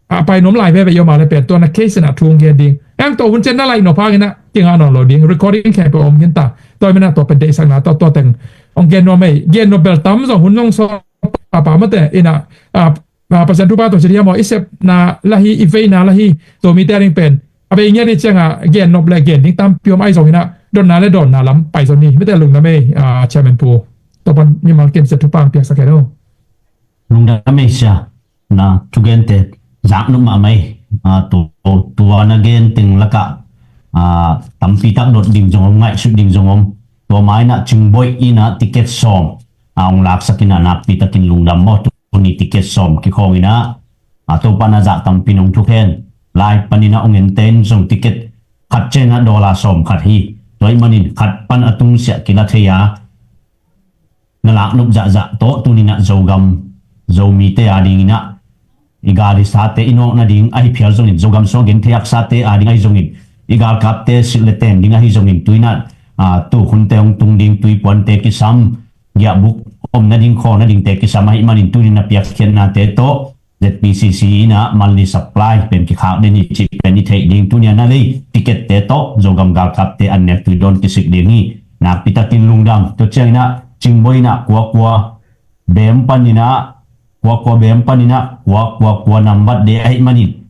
a pai nuam lai veve i om a le pen, tua na case in ah thu hong gen ding. Ang tua hun ciang na laih nop hangin ah kingah nawn lo ding, recording khempeuh om hi ta. Tua i manin ah tua pen deihsakna tawh tua teng hong gen nuam ei. Gen nop bel tam zong, hun zong sawt pahpah mate in ah, ah, ah, Pasian thupha tawh ci hiam aw, i sepna la hi, i veina la hi, Zomite a ding pen a vei ngiat i ciangah gen nop le gen ding tampi om ahi zongin ah, dotna le dawnna lam pai zaw ni. Mite lungdam ei, ah, Chairman Pu. Tua pan mimal ken Pasian thupha hong piaksak hen aw. Lungdam ei sia. Na thugente zak nop mahmah ei. Ah, tu, tua na gen teng lakah, ah, tampi tak dot ding zong om, ngaihsut ding zong om. Tua ma in ah Cingboih in ah ticket sawm, ah, hong laksak in ah nakpi takin lungdam maw. Tuni ticket sawm kikhawng in ah, ah, Topa na zah tampi nong thuk hen. Lai panin ah hong ente in zong ticket khat ciang ah dollar sawm khat hi. Tua ahih manin khat pan a tungsiah kila thei a, na lak nop zahzah tawh tuni in ah Zogam, Zomite a dingin ah, i gal i sate i nawk nading ahi phial zongin, Zogam sung a genthei haksate a ding ahi zongin, i galkapte silh le ten ding ahi zongin, tu in ah, ah, tukhunte hong tung ding, tuipuante kisam, giahbuk om nading, khawl nadingte kisam ahih manin tuni in ah piakkhiatnate tawh Z P C C in ah monthly supply pen kikhak den hi cih pen i theih ding, tuni a na lei ticket-te tawh Zogam galkapte an nek tui dawn kisik ding hi. Nakpi takin lungdam. Tua ciangin ah Cingboih in ah kuakua bem panin ah, kuakua bem panin ah, kuakua kua nambat de ahih manin,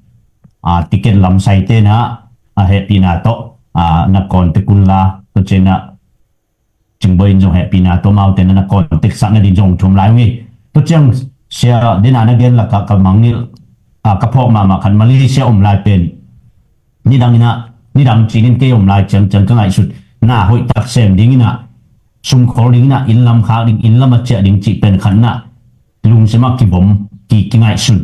ah, ticket lamsaite in ah a hehpihna tawh, ah, na contact un la, tua ciangin ah Cingboih in zong hehpihna tawh amaute na na contact sak nading zong thum lai ung hi. Tua ciang sia, dena na gen lakah ka mangngilh, ah, ka phawk mahmah khat, Malaysia om lai pen nidang in ah, nidang cinin kei om lai ciangciang ka ngaihsut, na hoih tak sem ding in ah, sumkhol ding in ah, inn lam khak ding, inn lam a ciah ding cih pen khat in ah lungsim ah kivom, ki, kingaihsun.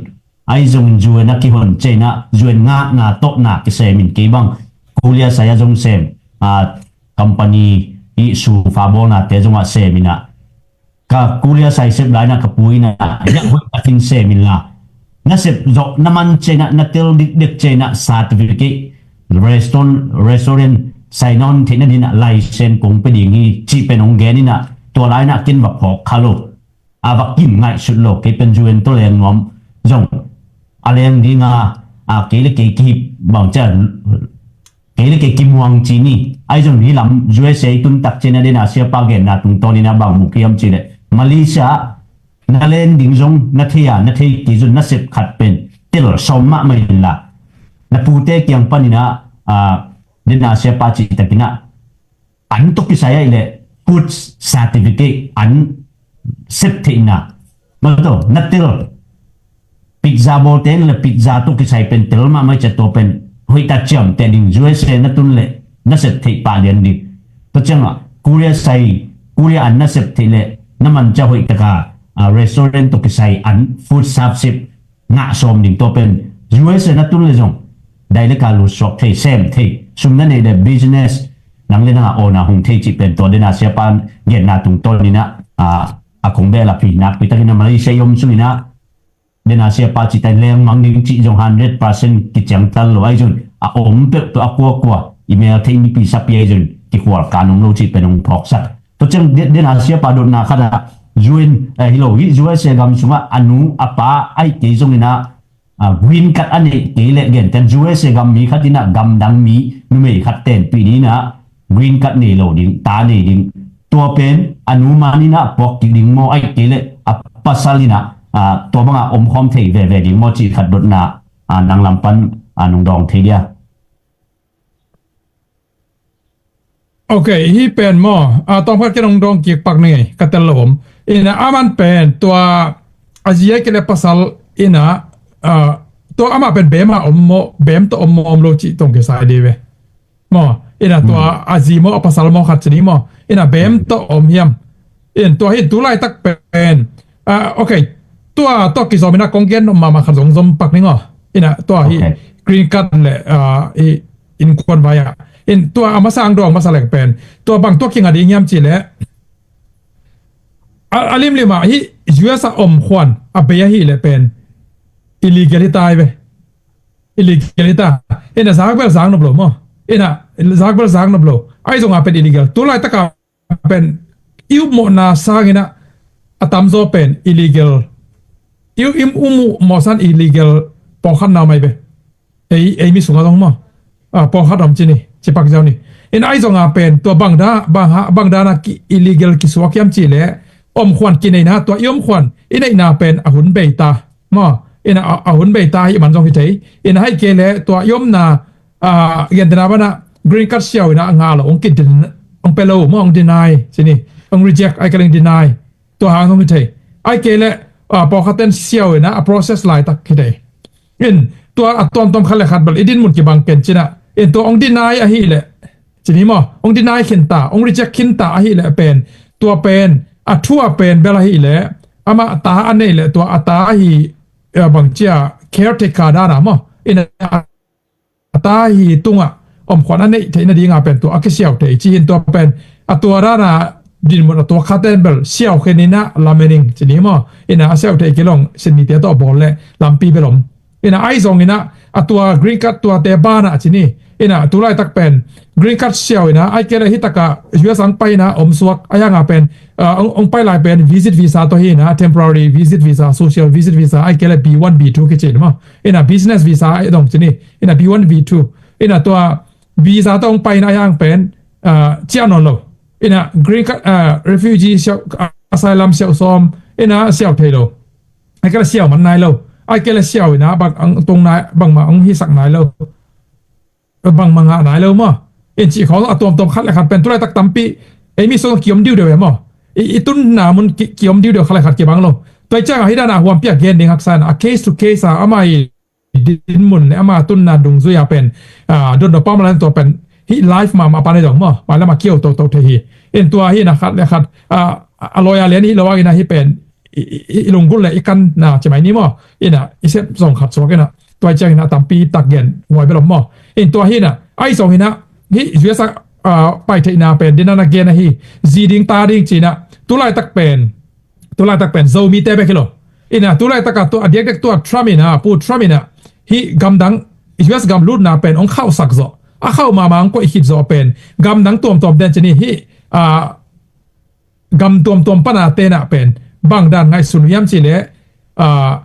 Ahi zongin U N a kihon ciangin ah U N ngakna tawh na kisem in, kei bang kulia sai a zong sem, ah, company i sufa bawlnate zongah sem in ah, ka kulia sai sep lai in ah ka pu in ah, hiah hoih takin sem inla, na sep zawh na man ciangin ah, na tel dikdek ciangin ah certificate, restaurant, restaurant sai nawn theih nading ah license kong pia ding hi cih pen hong gen in ah, tua lai in ah ken va phawk kha lo. A va kim ngaihsut lo, kei pen U N tawh leng nuam zong a leng ding a, a kei le kei kihip bang ciah, kei le kei kimuang ci ni. Ahi zong hih lam U S A i tun tak ciangin ah, dena siapa genna tungtawn in ah bang mu hiam cih leh, Malaysia na leng ding zong na thei a, na thei kei zong na sep khat pen tel sawm mahmah inla, na pute kiang panin ah, ah, dena siapa cih takin ah an tawh kisai ahih leh food certificate, an sep theihna, maw, tawh na tel. Pizza bawlte in le pizza tawh kisai pen tel mahmah ciah, tua pen hoih tak ciamteh ding, U S A na tun leh na sep theih pah lian ding. Tua ciangah kulia sai, kulia an na sep theih leh na man ciah hoih taka, ah, restaurant tawh kisai an food service ngah sawm ding, tua pen U S A na tun le zong dai le ka lut suak thei, sem thei, sum na neih le business nang le nang a awn a hung thei cih pen tua dena siapa genna tungtawn in ah, a, a kong beh lap hi. Nakpi takin ah Malaysia i om sungin ah dena siapa cih ta in lengmang ding cih zong hundred percent kiciangtal lo, ahi zong a om peuh tawh a kuakua i mel thei mipi sapi ahi zong kikhual kan om lo cih pen hong phawksak. Tua ciang de-, dena siapa dotna khat ah U N, eh, hi lo, hih U S A gam sungah a nu a pa ahih kei zongin ah, ah, green card a neih kei leh, gentehna U S A gam mi khat in ah gamdang mi numei khat tenpih ding in ah green card nei lo ding, ta nei ding. Tua pen a nu man in ah puak kik ding maw, ahih kei leh a pasal in ah, ah, tua bangah omkhawm thei veve ding maw cih khat dotna, ah, nang lam pan, ah, nong dawng thei dia. Ok, hih pen maw, a, tawmkhat ken hong dawng kik pak ning ei, ka tel lo om. Ina, aman pen tua a zi ahih kei leh pasal ina, a, tua amah pen bem a om maw, bem tawh om maw, om lo cih tawh kisai dih ve. Maw, ina tua a zi maw, a pasal maw, khat ci ni maw. Ina bem tawh om hiam. In tua hi tu laitak pen, ah, ok, tua, tua kizom ina kong gen nop mahmah khat zong zom pak ning aw. Ina tua hi green card le, ah, i innkuan vai-ah. In tua a masa ang dawng masa leng pen tua bang tua kinga ding hiam cih leh a, a limlim ah hih U S a om khuan a bei ahih leh pen illegal hi ta hi ve. Illegal hi ta. Ina zak bel zak nop lo maw? Ina zak bel zak nop lo. Ahi zongah pen illegal. Tu laitak a pen i upmawhna sangin ah a tamzaw pen illegal. I u-, i upmawh san illegal pawlkhat na om ahi ve. Ei, ei mi sungah zong maw? Ah, pawlkhat om ci ni, ci pak ziau ni. Ina ahi zongah pen tua bang da, bang ha, bang dana ki illegal kisuak hiam cih leh om khuan kineihna, tua i om khuan i neihna pen a hun bei ta maw? Ina a, a hun bei ta hi man zong hi thei. Ina ahih kei leh tua i omna, ah, gentehna banah green card siau ina a ngah lo, hong kidin, hong pia lo maw, hong deny ci ni, hong reject, ahih kei leh hong deny. Tua hang hong hi thei. Ahih kei leh, ah, pawlkhat ten siau ina a process laitak hi thei. In tua a tuamtuam khat le khat bel i dinmun kibang ken ci-in ah, in tua hong deny ahih leh ci ni maw, hong deny khin ta, hong reject khin ta ahih leh pen tua pen a thu a pen bel ahih leh amah ta a neih leh tua a ta hi, eh, bang ci a caretaker dana maw, in a a ta hi tungah om khuan a neih theih nadinga pen tua a kisiau thei ci hi. In tua pen a tua dana dinmun a tua khat ten bel siau khin ina lamenting ci ni maw, ina a siau theih kei leh hong sin mite tawh bawl leh lampi bel om. Ina ahi zongin ah a tua green card tuate banah ci ni, ina tu laitak pen green card siau ina ahih kei leh hih takah U S a hong pai ina om suak, ahi hanga pen, ah, hong, hong pai lai pen visit visa tawh hi ina, temporary visit visa, social visit visa, ahih kei leh B one, B two kici maw. Ina business visa a dong ci ni, ina B one, B two, ina tua visa tawh hong pai ina ahi hang pen, ah, ciah nawn lo. Ina green card, ah, refugee siau, ah, asylum siau sawm, ina siau thei lo. Ahih kei leh siau man nai lo. Ahih kei leh siau ina bang ang tung nai, bangmah hong hisak nai lo. Bangmah ngah nai lo maw? In cih khawng a tuamtuam khat le khat pen tu laitak tampi ei mi sung kiom diudiu e maw? I, i tunna mun ki, kiom diudiu khat le khat kibang lo. Tua ciangah hih dana huampi a gen ding haksa ina a case to case a ama i dinmun le ama tunna dungzui a pen, ah, dotna pam lan tua pen hih live mahmah pan hi dong maw? Mailam a kio toto thei hi. In tua hi na khat le khat, ah, a lawyer lian hi lo a ina hih pen i, i, i lunggulh le i kanna ci mai ni maw? Ina i sep zong khat suak ina tua ciang ina tampi tak gen huai bel om maw? In tua hi na ahi zong ina hih U S a, ah, pai theihna pen dina na gen ahi, zi ding ta ding ci ina tu laitak pen, tu laitak pen Zomite bek hi lo. Ina tu laitak a tua a diakdiak tua Trump ina, Pu Trump ina hih gamdang U S gam lutna pen hong khauhsak zawh, a khauh mahmah hong koih khit zawh pen gamdang tuamtuam ten ci ni hih, ah, gam tuamtuam pana tena pen bang dan ngaihsun hiam cih leh, ah,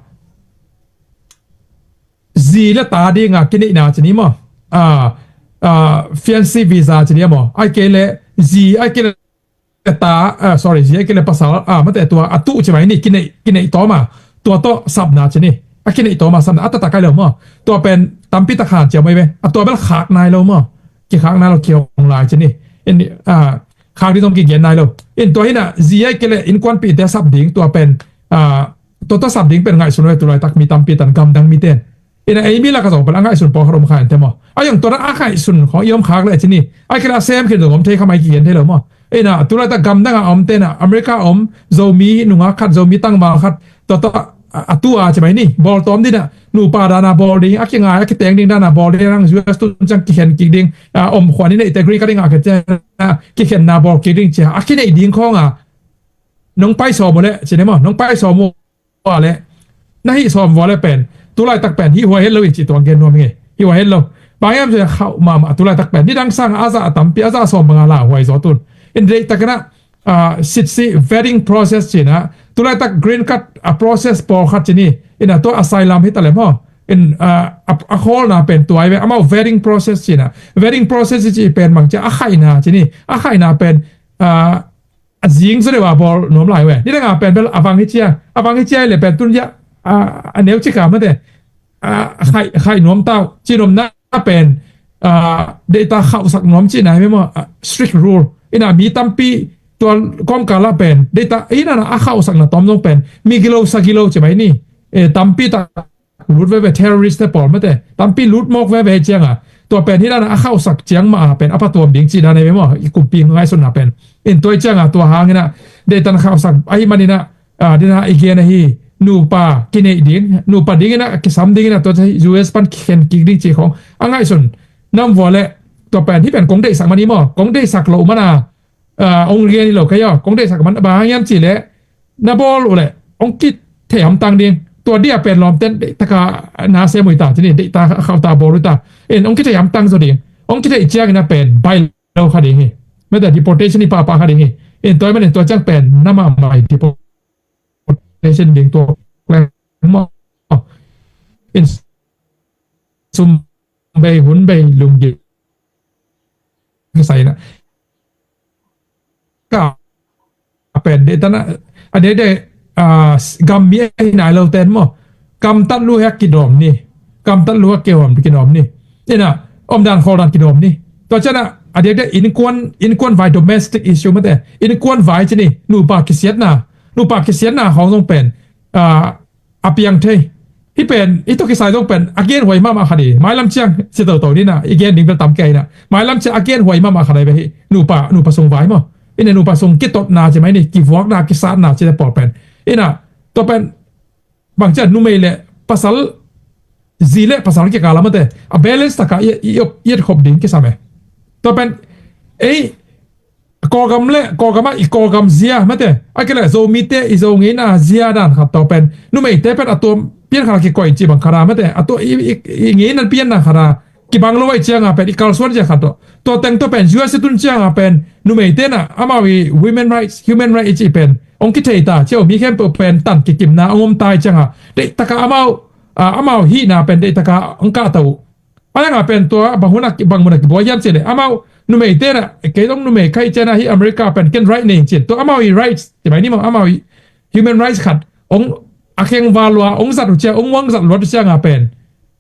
zi le ta dinga kineihna ci ni maw? Ah, ah, fiancé visa ci ni maw? Ahih kei leh zi, ahih kei leh ta, ah, sorry, zi ahih kei leh pasal, ah, mate tua a tuh ci mai ni kineih, kineih tawma. Tua tawh sapna ci ni. A kineih tawma sapna a taktak ai lo maw? Tua pen tampi tak han ciam mai ve. A tua bel khak nai lo maw? Kikhak nai lo kihong lai ci ni. In, ah, khak ding zong kigen nai lo. In tua hi na zi ahih kei leh innkuanpihte sap ding tua pen, ah, tua tua sap ding pen ngaihsun ve tu laitak mi tampi tan gamdang miten. Ina ei mi laka zong pen a ngaihsun pawlkhat om kha in te maw? A zong tua na a ngaihsun khawng i om khak leh ci ni. Ahih kei leh a sem khin zong om thei kha mai kigen thei lo maw? Ina tu laitak gamdang a om tena America a om Zomi nungak khat, Zomi tangval khat, tua tua a, a tu a ci mai ni. Bawl tawm dina nupa dana bawl ding, a kingai a kiteng ding dana bawl ding, nang U S tun ciang kikhen kik ding, a, om khuan i neihte green card i ngah kei ciang a kikhenna bawl kik ding ci a, a kineih ding khawnga nong pai sawm uh leh ci ni maw? Nong pai sawm uh a leh na hih sawm vua leh pen tu laitak pen hih huai het lo in cih tuang gen nuam hi ngei. Hih huai het lo. Bang hiam cih leh khauh mahmah tu laitak pen nidang sang a zah a tampi a zah sawm banga la huai zaw tun. In deihtak ina, ah, sitsi vetting process ci ina tu laitak green card a process pawlkhat ci ni. Ina tua asylum hi ta leh maw? In, ah, a, a khawlna pen tua hi ve amau vetting process ci ina. Vetting process ci pen bang ci a khaihna ci ni. A khaihna pen, ah, a zing zaw deuh a bawl nuam lai ve. Nidang a pen bel a vang hi cia, a vang hi cia hi leh pen tun ya, a, a neu cik a mate, a, khaih, khaih nuam tau ci nuamna pen, a, deihtak khauhsak nuam cihna hi ve maw? A, strict rule. Ina mi tampi tua kawmkal ah pen deihtak ina na a khauhsakna tawm zong pen mi gilo sa gilo ci mai ni. E, tampi tak lut veve terrorist te pawl mate tampi lut mawk veve cianga tua pen hi dana a khauhsak ciang mah a pen a phatuam ding cih dan ahi ve maw? I kumpi ngaihsunna pen. In tua cianga tua hangina deihtan khauhsak ahi manina, ah, dina i gen ahi nupa kineih ding, nupa dingina kisam dingina tua U S pan kikhen kik ding cih khawng a ngaihsun Nam vua le, tua pen, hih pen kong deihsak man hi maw, kong deihsak loh man a, ah, ong rian hi lo kei aw, kong deihsak man, bang hang hiam cih leh, na bawl uh leh, ong kithei hamtang ding, tua dia pen lawmten, deih taka na sem uh hi ta, cini, deih ta khauh ta bawl uh hi ta, in ong kithei hamtang zaw ding, ong kithei ciangin a pen, bai lo kha ding hi. Mate deportation hi pahpah kha ding hi. In tua man in tua ciang pen, na mahmah hi deportation ding tua, in sum bei, hun bei, lunggim sai na. Ka pen de tana, a de de, ah, gam mi ahi nai lo ten maw. Kam tat lu hek kidawm ni. Kam tat lu hek kihawm kidawm ni. Ina, om dan khol dan kidawm ni. Tua ciana, a de de inkuan, inkuan vai domestic issue mate. Inkuan vai cini, nupa kisiatna. Nupa kisiatna khong zong pen. Ah, a piang thei. Hih pen, hih tawh kisai zong pen, a genhuai mahmah khat hi. Mailam ciang, si toto ni na, i gen ding bel tam kei na. Mailam ciang, a genhuai mahmah khat hi ve hi. Nupa, nupa sung vai maw. Ina nupa sung kitotna ci mai ni, kivuakna, kisatna ci te pawl pen. Ina, tua pen, bang ciang numei le, pasal, zi le, pasal kikal a mate. A balance taka, i, i, i, i et khop ding kisam e. Tua pen, ei, Kawlgam le, Kawlgam ah i Kawlgam zia, mate. A kile Zomite i Zo ngeina zia dan khat tawh pen. Numeite pen a tuam pian khat a kikoih cih bang khat a, mate. A tuam i, i, i ngeina pianna khat a. Kibang lo ai cianga pen, i kalsuan zia khat tawh. Tua teng tawh pen, U S a tun cianga pen. Numeite na, amau i women rights, human rights i cih pen. Ong kithei ta, cia mi khempeuh pen tan kikimna, ong om tai cianga. Deih taka amau, ah, amau hihna pen, deih taka ong kah tau. A langa pen tua bang hun a ki-, bang mun a kibuai hiam cih leh. Amau numeite na, kei zong numei ka hih ciana hi America pen ken right nei cin. Tua amau i rights, ci mai ni maw amau i human rights khat. Ong a kheng val lua, ong zat uh cia, ong uang zat luat uh cianga pen.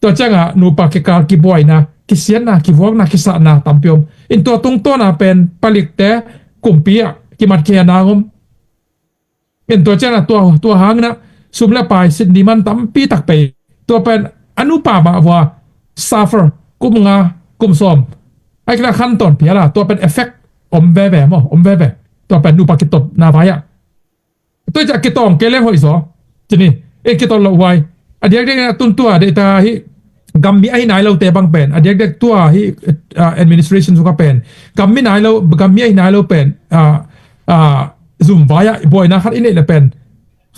Tua cianga nupa kikal kibuaina, kisiatna, kivuakna, kisatna, tampi om. In tua tungtawna pen palikte, kumpi ah, kimat khia na om. In tua ciana tua, tua hangna, sum le pai sit ni man tampi tak pei. Tua pen a nupa mah vua suffer, kum nga, kum sawm. Ai kila khan tawn piala, tua pen effect om veve maw, om veve. Tua pen nupa kitop na vai ah. Tua cia kitawng kei leng hoih zaw. Cini, e kitawng lo huai. A diakdiak na tun tua, dei ta hi, gam mi ahi nai lo te bang pen. A diakdiak tua hi, ah, administration sunga pen. Gam mi nai lo, gam mi ahi nai lo pen. Ah, ah, zum vai ah, buaina khat i neih le pen.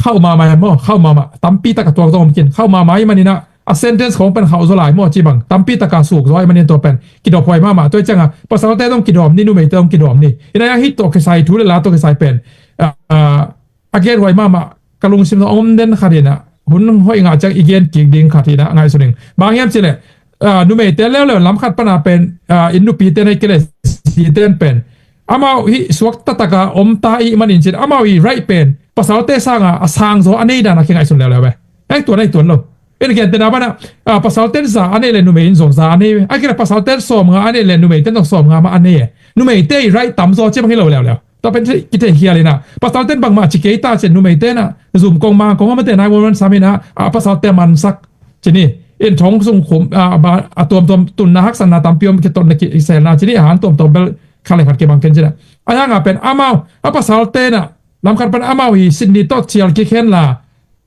Khauh mahmah maw, khauh mahmah. Tampi taka tuak zong om kin. Khauh mahmah i manina, a sentence khong pen khauh zaw lai maw, ci bang. Tampi taka suk zaw i manin tua pen. Kidawp huai mahmah. Tua i cianga, pasalte zong kidawm ni, numeite zong kidawm ni. Ina ya hih tua kisai thu le la tua kisai pen. Ah, ah, a gen huai mahmah. Ka lungsim zong om den khat ina. Hun hoih ngah ciang i gen kik ding khat ina, ngaihsun ing. Bang hiam ci le, ah, numeite leuleu lam khat pana pen, ah, in nupite nei kile siten pen. Amau hi suak tataka om ta i manin cin, amau hi right pen, pasalte sanga a sang zaw a nei dan a kingaihsun leuleu ve. Heng tuan a i tuan lo. En gen tena bana, ah, pasalten za a nei le numei in zong za a nei ve. A kira pasalten sawm nga a nei le numei ten zong sawm nga ma a nei e. Numei te i right tam zaw ci bang hi lo leuleu. Tua pen kithei khial ina. Pasalten bangmah ci kei ta cin numei tena. Zum kong mang kong amate nai won wan sam ina. Ah, pasalte mansak. Cini, in thong sung khum, ah, ba, a tuamtuam tunna haksanna tampi om kitotna kiselna cini, a hang tuamtuam bel khat le khat kibang ken cina. A hanga pen amau, a pasalte na, lam khat pen amau hi Sydney tawh cial kikhen la,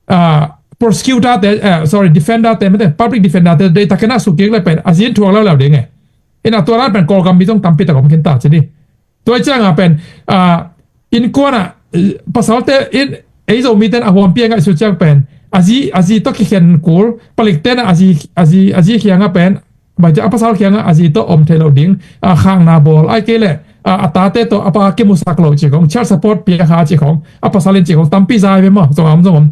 ah, prosecutor te, eh, sorry, defender te, mete, public defender te, dei takena sukik le pen, a zin thuak leuleu ding e. In a tua ran pen Kawlgam mi zong tampi tak om khin ta cini. Tua i cianga pen, ah, innkuana, eh, pasalte in, ei Zomite in a huampi a ngaihsut ciang pen, a zi, a zi tawh kikhen kul, palikte na a zi, a zi, a zi khianga pen, bai ciang a pasal khianga a zi tawh om thei lo ding, a khangna bawl, ai kei le, a, a tate tawh a pa kimusak lo ci khong, child support pia kha ci khong, a pasal in ci khong, tampi zai ve maw, zong om, zong om.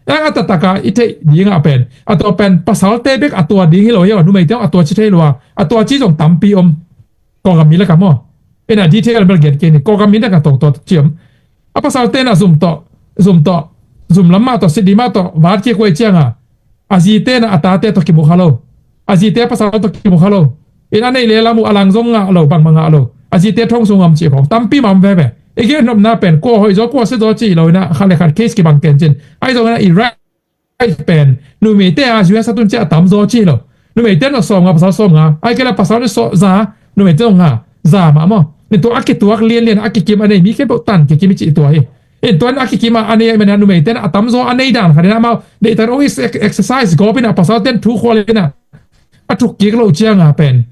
Eng a tataka i theih dinga pen, a tua pen, pasalte bek a tua ding hi lo hi, numeite a tua ci thei lua, a tua ci zong tampi om. Kawlgam mi le ka maw. Ina detail bel gen kei ni. Kawlgam mi le ka tawng tawh ciam. A pasal tena zum tawh, zum tawh, zum lam mah tawh, sidi mah tawh, vat kik huai cianga. A zi tena a tate tawh kimu kha lo. A zi te pasal tawh kimu kha lo. In a nei le lam uh a lang zong ngah lo, bangmah ngah lo. A zi te thong sung ngam cih khong. Tampi mam veve. I gen nopna pen, kua hoih zaw, kua sia zaw cih lo ina, khat le khat case kibang ken cin. Ai zong ina i right pen, numeite a, U S a tun ciah a tam zaw ci lo. Numeite na sawm nga, pasal sawm nga. Ai kei la pasal ni sawm za, numeite nga, za mah maw. Ni tua a kituak lianlian, a kikim a nei, mi khempeuh tan kikim i cih tua hi. In tua a kikim a nei, a mena numeite na a tam zaw a nei dan khat ina mau. Deihtak ong i exercise gawp ina, pasal ten thu khual ina. A thuk kik lo cianga pen.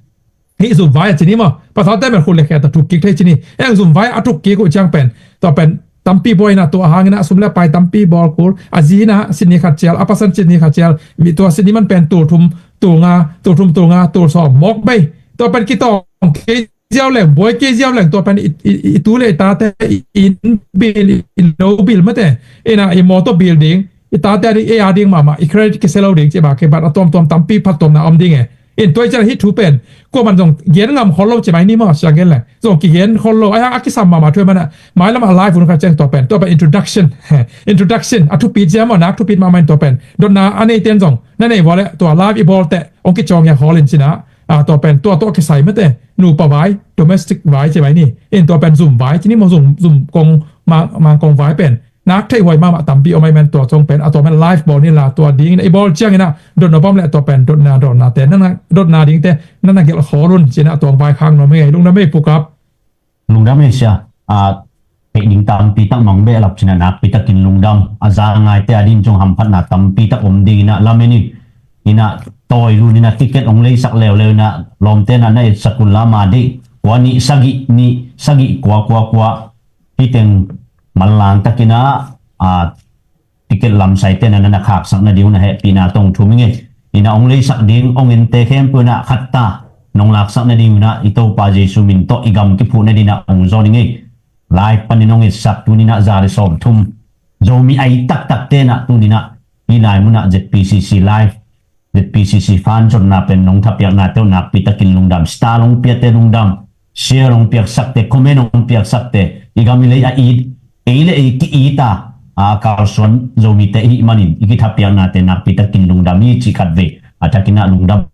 Hih zum vai a ci ni maw, pasalte mel khut le khe ta thuk kik thei ci ni. Eng zum vai a thuk kik uh ciang pen, tua pen tampi buai na, tua hangin ah sum le pai tampi bawl kul, a zi in ah sitni khat cial, a pasan sitni khat cial, mi tua sitni man pen tul thum tul nga, tul thum tul nga, tul sawm mawk bei. Tua pen kitawng kei ziau leng, buai kei ziau leng, tua pen i, i, i tu le i tate, i inn bil, i lo bil mate, in ah i mawtaw bil ding, i tate a ding, ei a ding mahmah, i credit kisia lo ding ci ba kei, bat a tuamtuam tampi phattuamna om ding e. In tua i cian hih thu pen kuaman zong gen ngam khol lo ci mai ni maw, siang gen leng zong kigen khol lo, ai hang a kisam mahmah thu e man ah, mailam a live un kha ciang tua pen, tua pen introduction, introduction a thupit zia maw, nak thupit mahmah in tua pen dotna a neiten zong na nei vua le tua live i bawl teh hong kicawng ia khol in cin ah, a, tua pen tua tawh kisai mate, nupa vai, domestic vai ci mai ni. In tua pen zum vai ci ni maw, zum, zum kong, mang, mang kong vai pen nak theih huai mahmah tampi om ai men, tua cong pen a tua men live bawl ni la, tua dingin i bawl ciangin ah dotna bawm le tua pen dotna, dotna te nana, dotna ding te nana gelh khol un cin ah tua hong vai khak nuam hi ing. Lungdam ei Pu Kap. Lungdam ei sia. A, theih ding tampi tak mang behlap cin ah nakpi takin lungdam. A za ngaite a ding zong hamphatna tampi tak om dingin ah lamen in, in ah tawi lun in ah ticket hong leisak leuleu in ah lawmte in ah na etsak un la, ma deih kua nih sagih nih sagih kua kua kua, hih teng manlang takin ah, a, ticket lamsaite na na khaksak nading un ah hehpihna tawh thum ing e. In ah hong leisak ding hong ente khempeuh in ah khatta nong laksak nading un ah i Topa Jesu min tawh i gam kiphuh nading in ah hong zawn ing e. Live panin hong etsak tuni in ah za le sawmthum, Zomi ai taktakte in ah tuni in ah hih lai mun ah Z P C C live, Z P C C fan zonna pen nong thapiaknate uh nakpi takin lungdam. Star long piate lungdam, share long piaksakte, comment long piaksakte, i gam i lei a it, ei le ei ki-it a, a kalsuan Zomite i hih manin i kithapiaknate nakpi takin lungdam hi cih khat vei a thakin ah lungdam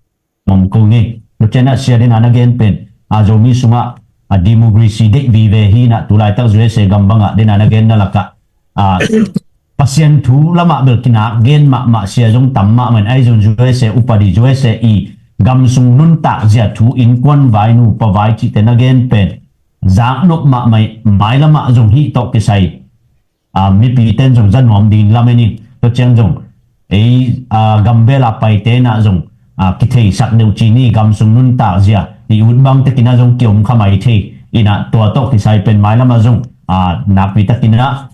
om ko ngei. Tua ciang ah sia den a na gen pen, a, Zomi sungah a democracy deih vive hi in ah, tu laitak U S A gam bangah den a na gen na lakah, a, Pasian thu lamah bel kinak gen mahmah sia zong tam mahmah in, ahi zong U S A upadi, U S A i gam sung nuntak zia thu, innkuan vai, nupa vai cihte na gen pen zaknop mahmah ih, mailamah zong hih tawh kisai, a, mipite in zong za nuam dingin lamen in. Tua ciang zong ei, a, gam bel a paite in ah zong, a, kitheisak deuh ci ni, gam sung nuntak zia i ut bang takin ah zong kiom kha mai thei in ah, tua tawh kisai pen mailamah zong, a, nakpi takin ah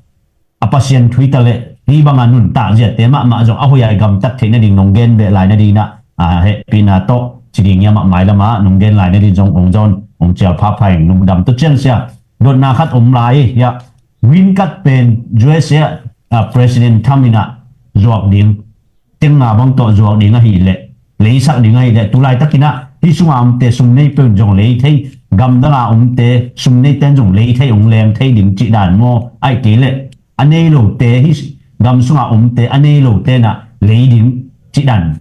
a Pasian thu hi ta leh hih banga nuntak ziate mahmah zong a hoih a i gamtat theih nading nong gen beh lai nading in ah, a, hehpihna tawh ci ding hi a, mah mailamah nong gen lai nading zong hong zawn hong cial phapha ing. Lungdam. Tua ciang sia, dotna khat om lai hi a, green card pen U S A, a, President Trump in ah zuak ding, teng nga bang tawh zuak ding ahih leh, leisak ding ahih leh, tu laitakin ah hih sunga omte sum nei peuh in zong lei thei, gam danga omte sum neite in zong lei thei, hong leng thei ding cih dan maw? Ahih kei leh a nei lote, hih gam sunga omte a nei lote in ah lei ding cih dan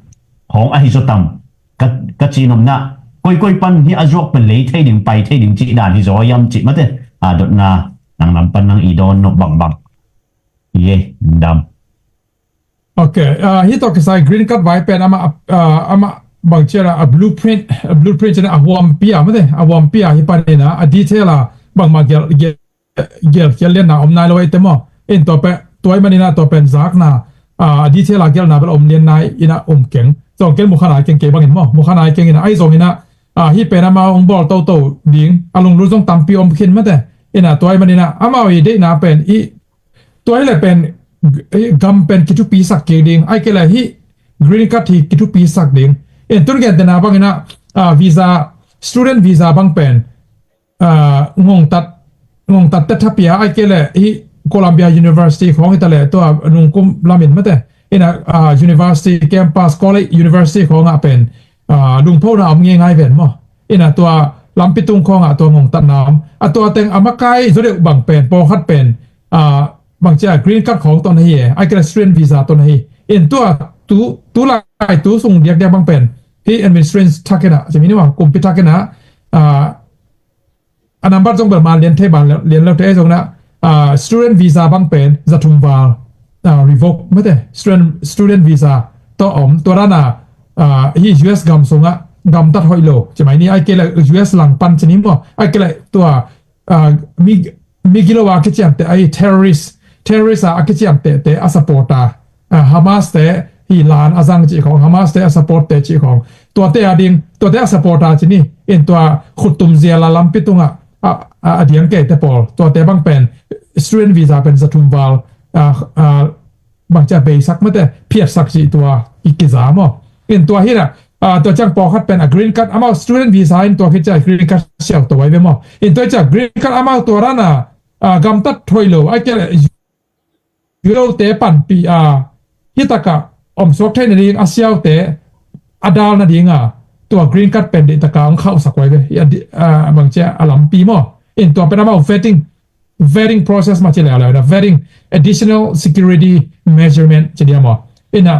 khawng ahi zaw tam? Ka, ka cihnopna, koikoi pan hih a zuak pen lei thei ding, pai thei ding cih dan hi zaw hiam cih mate, a, dotna nang lam pan nang i dawn nop bangbang. Ye, dam. Ok, ah, hih tawh kisai green card vai pen amah, ah, amah bang cian a, a blueprint, a blueprint cian a huampi a mate, a huampi a hih panin a, a detail a bangmah gel, gel, gelkhial lianna om nai lo ei te maw? In tua pen, tua ahih manin a tua pen zakna, ah, a detail a gelna bel om lian nai in a om keng. Zong ken mukha nai keng kei bangin maw? Mukha nai keng in a, ahi zongin a, ah, hih pen amah hong bawl toto ding a lunglut zong tampi om khin mate. In a tua ahih manin a, amau i deihna pen i, tua hi leh pen, eh, gam pen kithupisak kik ding, ahih kei leh hih green card hi kithupisak ding. In tun gentehna bangin a, ah, visa, student visa bang pen, ah, ngongtat, ngongtat te thapia, ahih kei leh hih Columbia University khawng hi ta leh tua nungkum lamin mate. In a, ah, university campus, college, university khawngah pen, ah, lungphona om ngeingai ven maw? In a tua lampi tung khawngah tua ngongtatna om. A tua teng a makai zaw deuh bang pen, pawlkhat pen, ah, bang cia green card khawng tawh na hi e, ahih kei leh student visa tawh na hi. In tua tu, tu lai tu sung diakdiak bang pen, hih administration thak in a, ci mi ni maw, kumpi thak in a, ah, a number zong bel man lian thei, ban lian lo thei zong na, ah, student visa bang pen za thum val, ah, revoke mate, student, student visa tawh om, tua dan a, ah, hih U S gam sungah gamtat hoih lo ci mai ni, ahih kei leh U S langpan ci ni maw, ahih kei leh tua, ah, mi, mi gilo a kiciamteh, ahi terrorist, terrorist a, a kiciamteh te a support a, ah, Hamas te, hi lan a zang cih khong, Hamas te a support te cih khong, tuate a ding, tuate a support a ci ni, in tua khuttum zial a lampi tungah a, a, a diang kei te pawl, tuate bang pen student visa pen za thum val a, a, bang cia beisak mate, phiatsak cih tua i kiza maw. In tua hi na, a, tua ciang pawlkhat pen a green card, amau student visa in tua khit cia green card siau to ai ve maw. In tua cia green card amau tua rana, a, gamtat thoi lo ai kele, yulo te panpi a, hi taka om suak thei na ding a siau te a dal na ding a, tua green card pen di taka ang khauh sak ai ve. I a di, a, bang cia a lampi maw. In tua pen amau vetting, vetting process ma ci leh leh na, vetting additional security measurement ci dia maw. Ina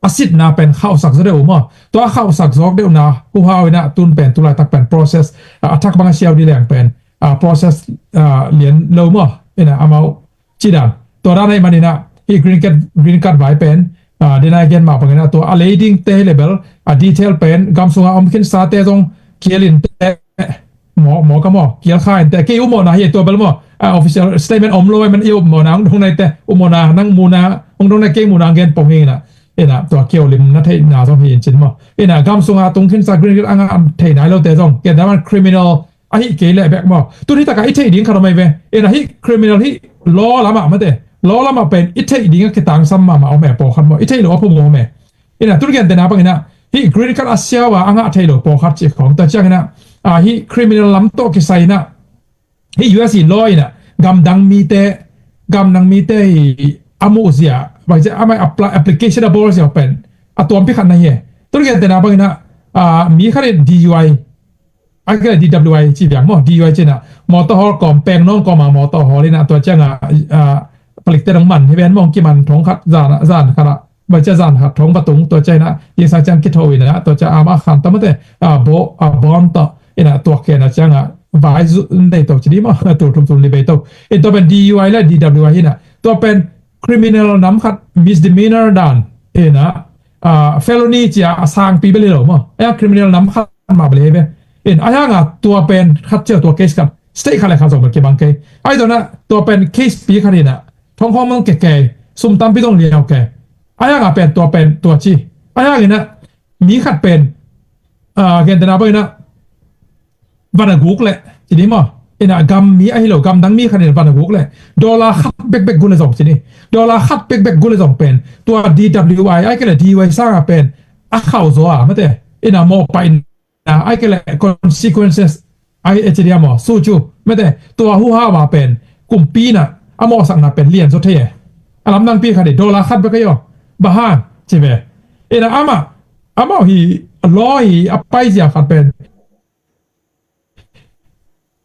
a sitna pen khauhsak zaw deuh maw. Tua khauhsak zawk deuhna huhau ina tun pen tulaitak pen process, a, a thak bang a siau di leng pen, a, process, a, lian lo maw. Ina amau ci dan. Tua dan ai manina hi green card, green card vai pen, a, dina gen ma bangina tua a lei ding te level, a detail pen gam sunga om khin sa te zong kialin te maw, maw ka maw, kial kha in te, kei u mawna hi tua bel maw, a, official statement om lo ai man i u mawna, hong dong nai te, u mawna, nang muna, hong dong nai kei muna, gen pong hi na, ina, tua kei u lim na thei na zong hi in cin maw. Ina, gam sunga tung khin sa green card anga thei nai lo te zong, kei daman criminal, a hi kei le bek maw. Tun hi taka i thei ding khat om ai ve. Ina hi criminal hi law lama mate, law lama pen i thei ding a kitang sam mama om e pawlkhat maw. I thei lo a phu maw om e. Ina tun gen te na bangina, hi green card a siau a, a ngah thei lo pawlkhat cih khong. Tua ciangina, a, hi criminal lam tawh kisai ina, hi U S i law ina, gamdang mite, gamdang mite hi a muh zia, bang zia, amai apply, application a bawl zia pen, a tuampi khat na hi e. Tun gen te na bangina, a, mi khat in D U I, ai kele D W I ci biang maw, D U I cina, motor hawl kawm, peng nong kawma motor hawl ina, tua cianga, a, palikte dong man, hi ben mong kiman thong khat, zan, zan khat a, Bai cia zan khat thong va tung, tua cia ina, ing sang ciang kitho ina, tua cia ama khan ta mate, a, bo, a, bon ta, ina, tua kena cianga, vai zu, nei to ci di ma, tu thum thum li bei to. In tua pen D U I le D W I ina, tua pen criminal nam khat, misdemeanor dan, ina, a, felony cia a sang pi beli lo ma, a criminal nam khat ma beli be. In, a hanga tua pen khat cia tua case khat, state khat le khat zong bel kibang kei. Ai tua na, tua pen case pi khat ina, thong khong mang ke ke, sum tampi zong liau ke. A hanga pen tua pen tua ci. A hang ina, mi khat pen, a, gen te na bang ina, vana guk le, ci di maw. Ina gam mi ahi lo, gam dang mi khat ina vana guk le. Dollar khat bek bek gu le zong ci ni. Dollar khat bek bek gu le zong pen. Tua D W I, ai kele D U I sanga pen. A khau zo a, mate. Ina maw pa ina, ai kele consequences, ai e ci dia maw, su cu, mete, tua hu ha wa pen, kumpi na, a mawhsakna pen lian zo thei e. A lamdang pi khat i, dollar khat bek ayo, ba hang, ci ve. Ina ama, ama hi, law hi, a pai zia khat pen.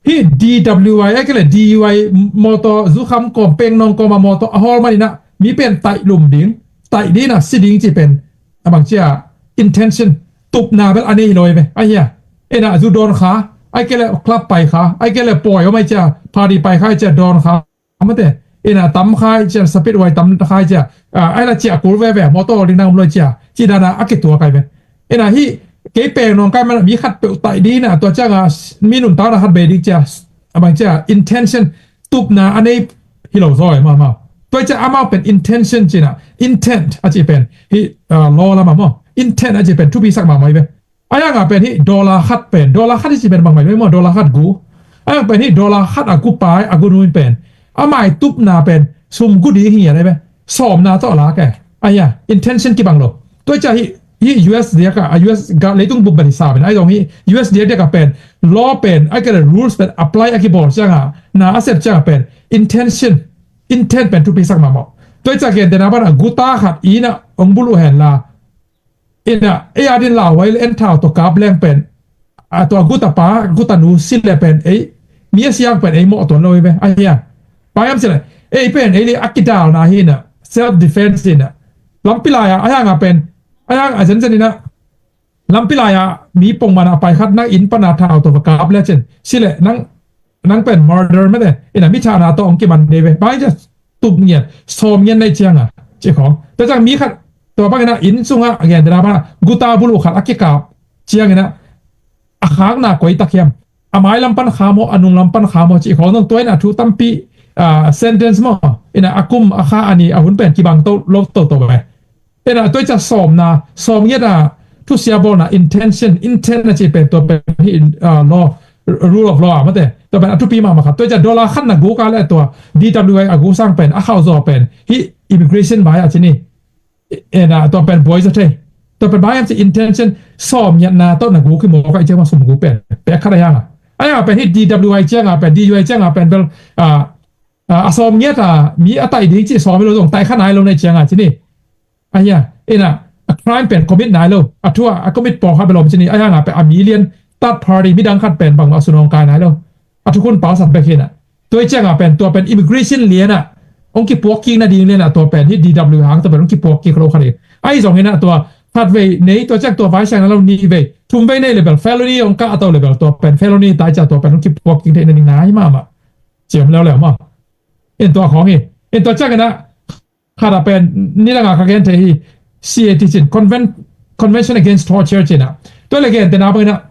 Hi D W I, ai kele D U I, motor, zu kham kawm, peng nong kawm a motor, a hawl man ina, mi pen taih lum ding, taih ding na, si ding ci pen, a bang cia, intention, tupna bel a nei hi lo e ve, a hia. Ina zu dawn kha, ai kele club pai kha, ai kele pawi om ai cia, party pai kha ai cia dawn kha, mate. Ina tam kha ai cia, sapit wai tam kha ai cia, a, ai la cia kul veve, motor ding nang om lo cia, ci dana a kitua kai ve. Ina hi, kei peng nong kai man mi khat peuh taih ding na, tua cianga mi nuntakna khat bei ding cia, a bang cia, intention, tupna a nei hi lo zaw e, ma, ma. Tua cia amau pen intention cina, intent a ci pen, hi, a, law lama maw. Intent a ci pen, thupi sak ma mai ve. A yanga pen hi dollar khat pen, dollar khat hi ci pen bang mai ve maw, dollar khat gu. A yang pen hi dollar khat a gu pai, a gu nuin pen. A mai tupna pen, sum gu di hi ngian ai ve. Sawmna tawh lak e. A ya, intention kibang lo. Tua cia hi, hi U S diaka, a U S ga leitung bup bel hi sa pen. Ai zong hi, U S dia diaka pen, law pen, ai kele rules pen, apply a kibawl cianga, na a sep cianga pen, intention, intent pen thupi sak ma maw. Tua cia gen dena bana, guta khat ina, ong bulu hen la. Ina, ei a din lauhuai le en thau tawh kap leng pen. A tua guta pa, guta nu si le pen ei. Mi a siang pen ei mawh tuan lo ei ve. A hia. Pai am si le. Ei pen ei le a kidalna hi ina. Self defense ina. Lampi lai a, a hang a pen. A hang a zen zen ina. Lampi lai a, mi pong mana pai khat nang inn pana thau tawh kap le cin. Si le nang nang pen murder mete, ina mi thana tawh ong kiman dei ve. Bai cia tup ngian, sawm ngian nei cianga, ci khong. Tua ciang mi khat, tua bang ina inn sunga, a gen dena bana, guta bulu khat a kikap, ciang ina, a khakna koi tak hiam. A mai lam pan kha maw, a nung lam pan kha maw, ci khong nong tua ina thu tampi, a, sentence maw, ina a kum, a kha, a ni, a hun pen kibang to, lo to to ve. Ena tua i ca sawmna, sawmngiatna, thusia bawlna, intention, intent na ci pen tua pen hi, ah, law, rule of law a mate. Tua pen a thupi mahmah khat. Tua i ca dollar khat na guk a le tua D W I a guk sang pen a khauh zaw pen hi immigration vai a ci ni. Ena tua pen buai zaw thei. Tua pen vai a ci intention sawmngiatna tawh na guk hi mawk a i ciang ma sum guk pen. Pek khat a hiang a. A hiang a pen hi D W I ciang a pen, D U I ciang a pen bel, ah, ah, a sawmngiat a mi a taih ding ci sawm hi lo zong taih kha nai lo na i ciang a ci ni. Ahia, ina, a crime pen commit nai lo. A thu a, a commit pawlkhat bel om ci ni. Ahia nga pen a mi lian third party midang khat pen bangmah a sunawng kai nai lo. A thukhun palsat bek hi ina. Tua i cianga pen tua pen immigration liana hong kipuak kik nading liana tua pen hi D W hang tua pen hong kipuak kik lo khat hi. Ahi zong ina tua khat vei nei tua ciang tua vaisiang na lo nih vei. Thum vei nei le bel felony hong kah a to le bel tua pen felony tai cia tua pen hong kipuak kik theih nading nai mahmah. Ciam leuleu maw. In tua khawng hi. In tua ciang ina khat a pen nidanga ka gen thei hi C A T cin Conven-, Convention Against Torture cina. Tua le gen tena bangina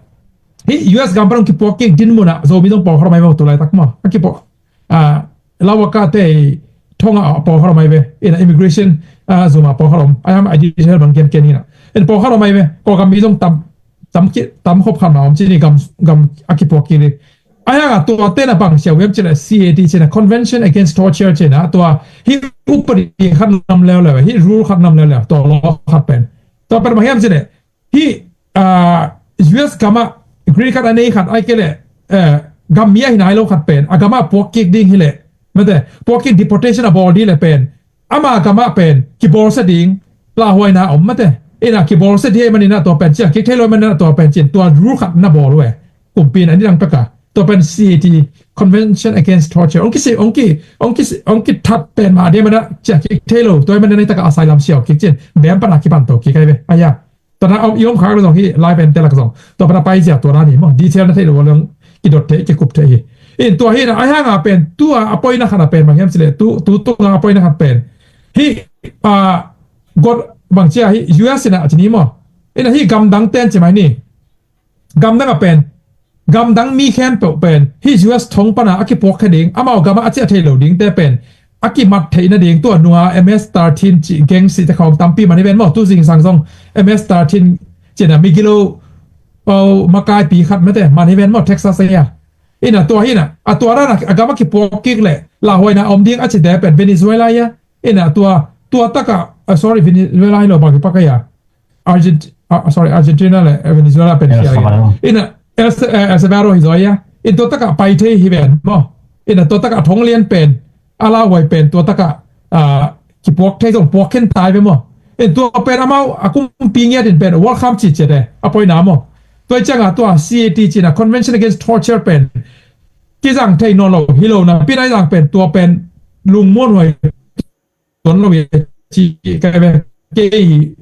hi U S gam pan hong kipuak kik din muna Zomi zong pawlkhat a mai maw tu laitak maw. A kipuak. Ah, lawaka te thonga pawlkhat a mai ve. Ina immigration, ah, Zoma pawlkhat om. Ayam a detail bang gen ken ina. In pawlkhat a mai ve. Kawlgam mi zong tam, tam ki, tam khop khat ma om cini gam, gam a kipuak kik li. Ayanga tua tena bang siau hiam cina C A T cina Convention Against Torture cina tua hi upadi khat nam leuleu hi rule khat nam leuleu tua law khat pen tua pen bang hiam cina hi, ah, U S gama green card a nei khat ai kele, eh, gam mi a hi nai lo khat pen a gama puak kik ding hi le mate puak kik deportation a bawl ding le pen ama gama pen kibawlsia ding lauhuaina om mate. Ina kibawlsia ding hi manina tua pen ciang kik thei lo manina tua pen cin tua rule khat na bawl uh e. Kumpi na nidang peka tua pen C A T Convention Against Torture ong kisi ong ki ong kisi ong kithat pen ma dia mana cia kik thei lo tua mana nei taka asylum siau kik cin bem pana kipan to kik ai ve aya. Tua na om i om khak lo zong hi live and telak zong tua pana pai zia tua na ni mo detail na thei lo long kidot thei kikup thei hi. In tua hi na ai hanga pen tua a poina khat a pen bang hiam sile tu tu tunga a poina khat pen hi a got bang cia hi U S ina a ci ni mo ina hi gamdang ten ci mai ni. Gamdang a pen gamdang mi khempeuh pen hi U S thong pana a kipuak kha ding amau gama a ciah thei lo ding te pen a kimat theih nading tua nunga M S thirteen ci geng si te khawng tampi man hi ven maw tu zingsang zong M S thirteen cina migilo makaipi khat mate man hi ven maw Texas aia. Ina tua hi na a tua rana a gama kipuak kik le lauhuaina om ding a ci te pen Venezuela ia. Ina tua tua taka, ah, sorry, Venezuela hi lo bang hi pakaia. Argent-, ah, sorry, Argentina le, eh, Venezuela pen El Salvador. Ina El, eh, El Salvador hi zoia. In tua taka pai thei hi ven mo. Ina tua taka thong lian pen a lauhuai pen tua taka, ah, kipuak thei zong puak khen tai ve mo. In tua pen amau a kumpi ngiat in pen welcome ci ci de a poina mo. Tua cianga tua C A T cina Convention Against Torture pen kizang thei nawn lo hi lo na pina i zang pen tua pen lungmuan huai tuan lo ci kai ve kei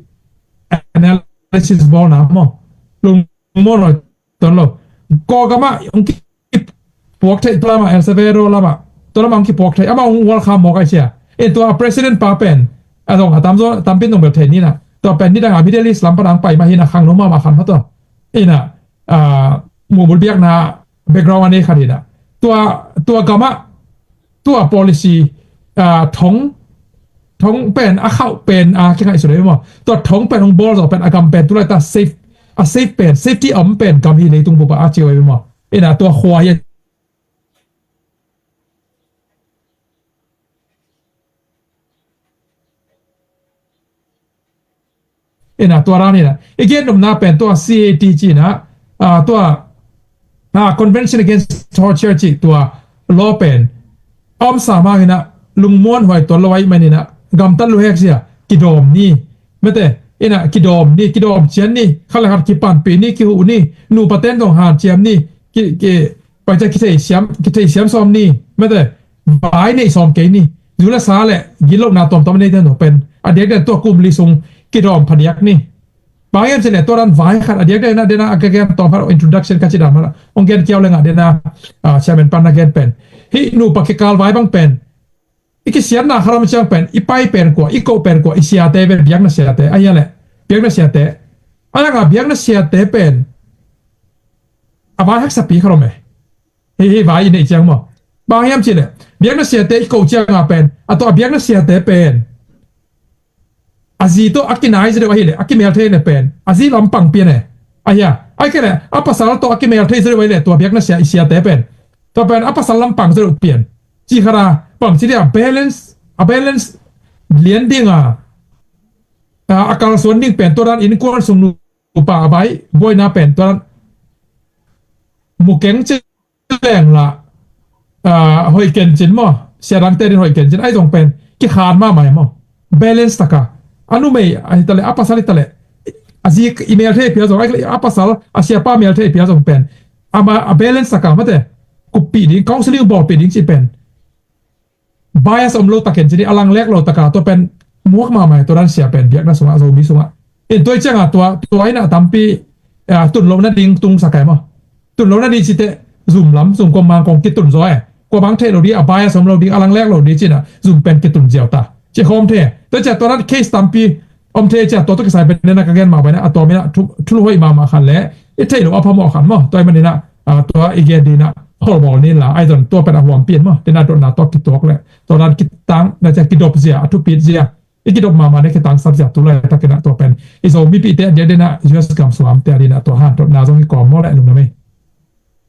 analysis bawlna maw lungmuan lo tuan lo Kawlgama hong kipuak thei tua lama El Salvador lama tua lama hong kipuak thei ama hong welcome mawk ai cia. In tua president pa pen a zong a tamzaw tampin zong bel thei nina tua pen nidanga Middle East lam pana hong pai ma hina khang no mama khan ma tua ina, ah, mumul biakna background a nei khat hina tua tua gama tua policy, ah, thong thong pen a khauh pen a kingaihsun ei maw tua thong pen hong bawl zaw pen a gam pen tulai ta safe a safe pen safety a om pen gam hi leitung bupa a cio ei maw ina tua khua hi. Ina tua ran ina i gen nopna pen tua C A T ci ina, ah, tua, ah, Convention Against Torture ci tua law pen a om sa mang ina lungmuan huai tuan lo ai man ina gamtat lu hek sia kidawm ni mate ina kidawm ni kidawm cian ni khat le khat kipanpih ni kihuh ni nupa ten zong hanciam ni ki, ki, Paicia kithei siam, kithei siam sawm ni mate vai nei sawm kei ni zu le sa le gillohna tuamtuam a nei den pen a diak den tua kum li sung kidawm phadiak ni. Bang hiam cile tua dan vai khat a diak den a den a ka gen tawm khat introduction ka ci dan mana ong gen kiau le ngah den a, ah, chairman pan na gen pen hi nupa kikal vai bang pen i kisiatna khat om ciang pen i pai pen kua i koh pen kua i siate pen biakna siate a hia le biakna siate a langa biakna siate pen a vai haksapi khat om e. Hi hi vai i neih ciang maw bang hiam cile biakna siate i koh cianga pen a tawh a biakna siate pen a zi tawh a kinai zaw deuh ahileh a kimel thei le pen a zi lampang pian e. Ahia, ai kei le a pasal tawh a kimel thei zaw deuh ahileh tua biakna sia i siate pen tua pen a pasal lampang zaw deuh pian. Ci khara bang ci dia balance, a balance lian dinga a kalsuan ding pen tua dan innkuan sung nupa a bai buaina pen tua dan mukeng ci leng la hoih kencin maw, siadangte din hoih kencin ai zong pen kikhan mahmah e maw. Balance taka a numei a hitaleh a pasal hitaleh a zi i mel thei pia zong ai a pasal a siapa mel thei pia zong pen ama a balance taka mate kuppih ding counseling bawlpih ding ci pen bias om lo takin cini a langlek lo taka tua pen muak mahmah e tua dan sia pen biakna sungah Zomi sungah. In tua i cianga tua tua ina tampi tun lo nading tungsak e maw. Tun lo nading cite zum lam zum kong mang kong kitun zaw e. Kua bang theih lo ding a bias om lo ding a langlek lo ding cina zum pen kitun ziau ta ci khawm the. Tua cia tua dan case tampi om thei cia tua tua kisai pen nena ka gen mah pai na a tua mina thulu hoih mahmah khan le i theih lo a phamawh khan maw tua i manina tua i gen dina holbawl nin la ai zon tua pen a huampi in maw tena dotna tua kituak le tua dan kitang na cia kidop zia a thupit zia i kidop mahmah ne kitang sap zia tu lai takina tua pen i zo mipite a dia dina U S gam suam te a dina tua han dotna zong i kawm maw le lungdam ei.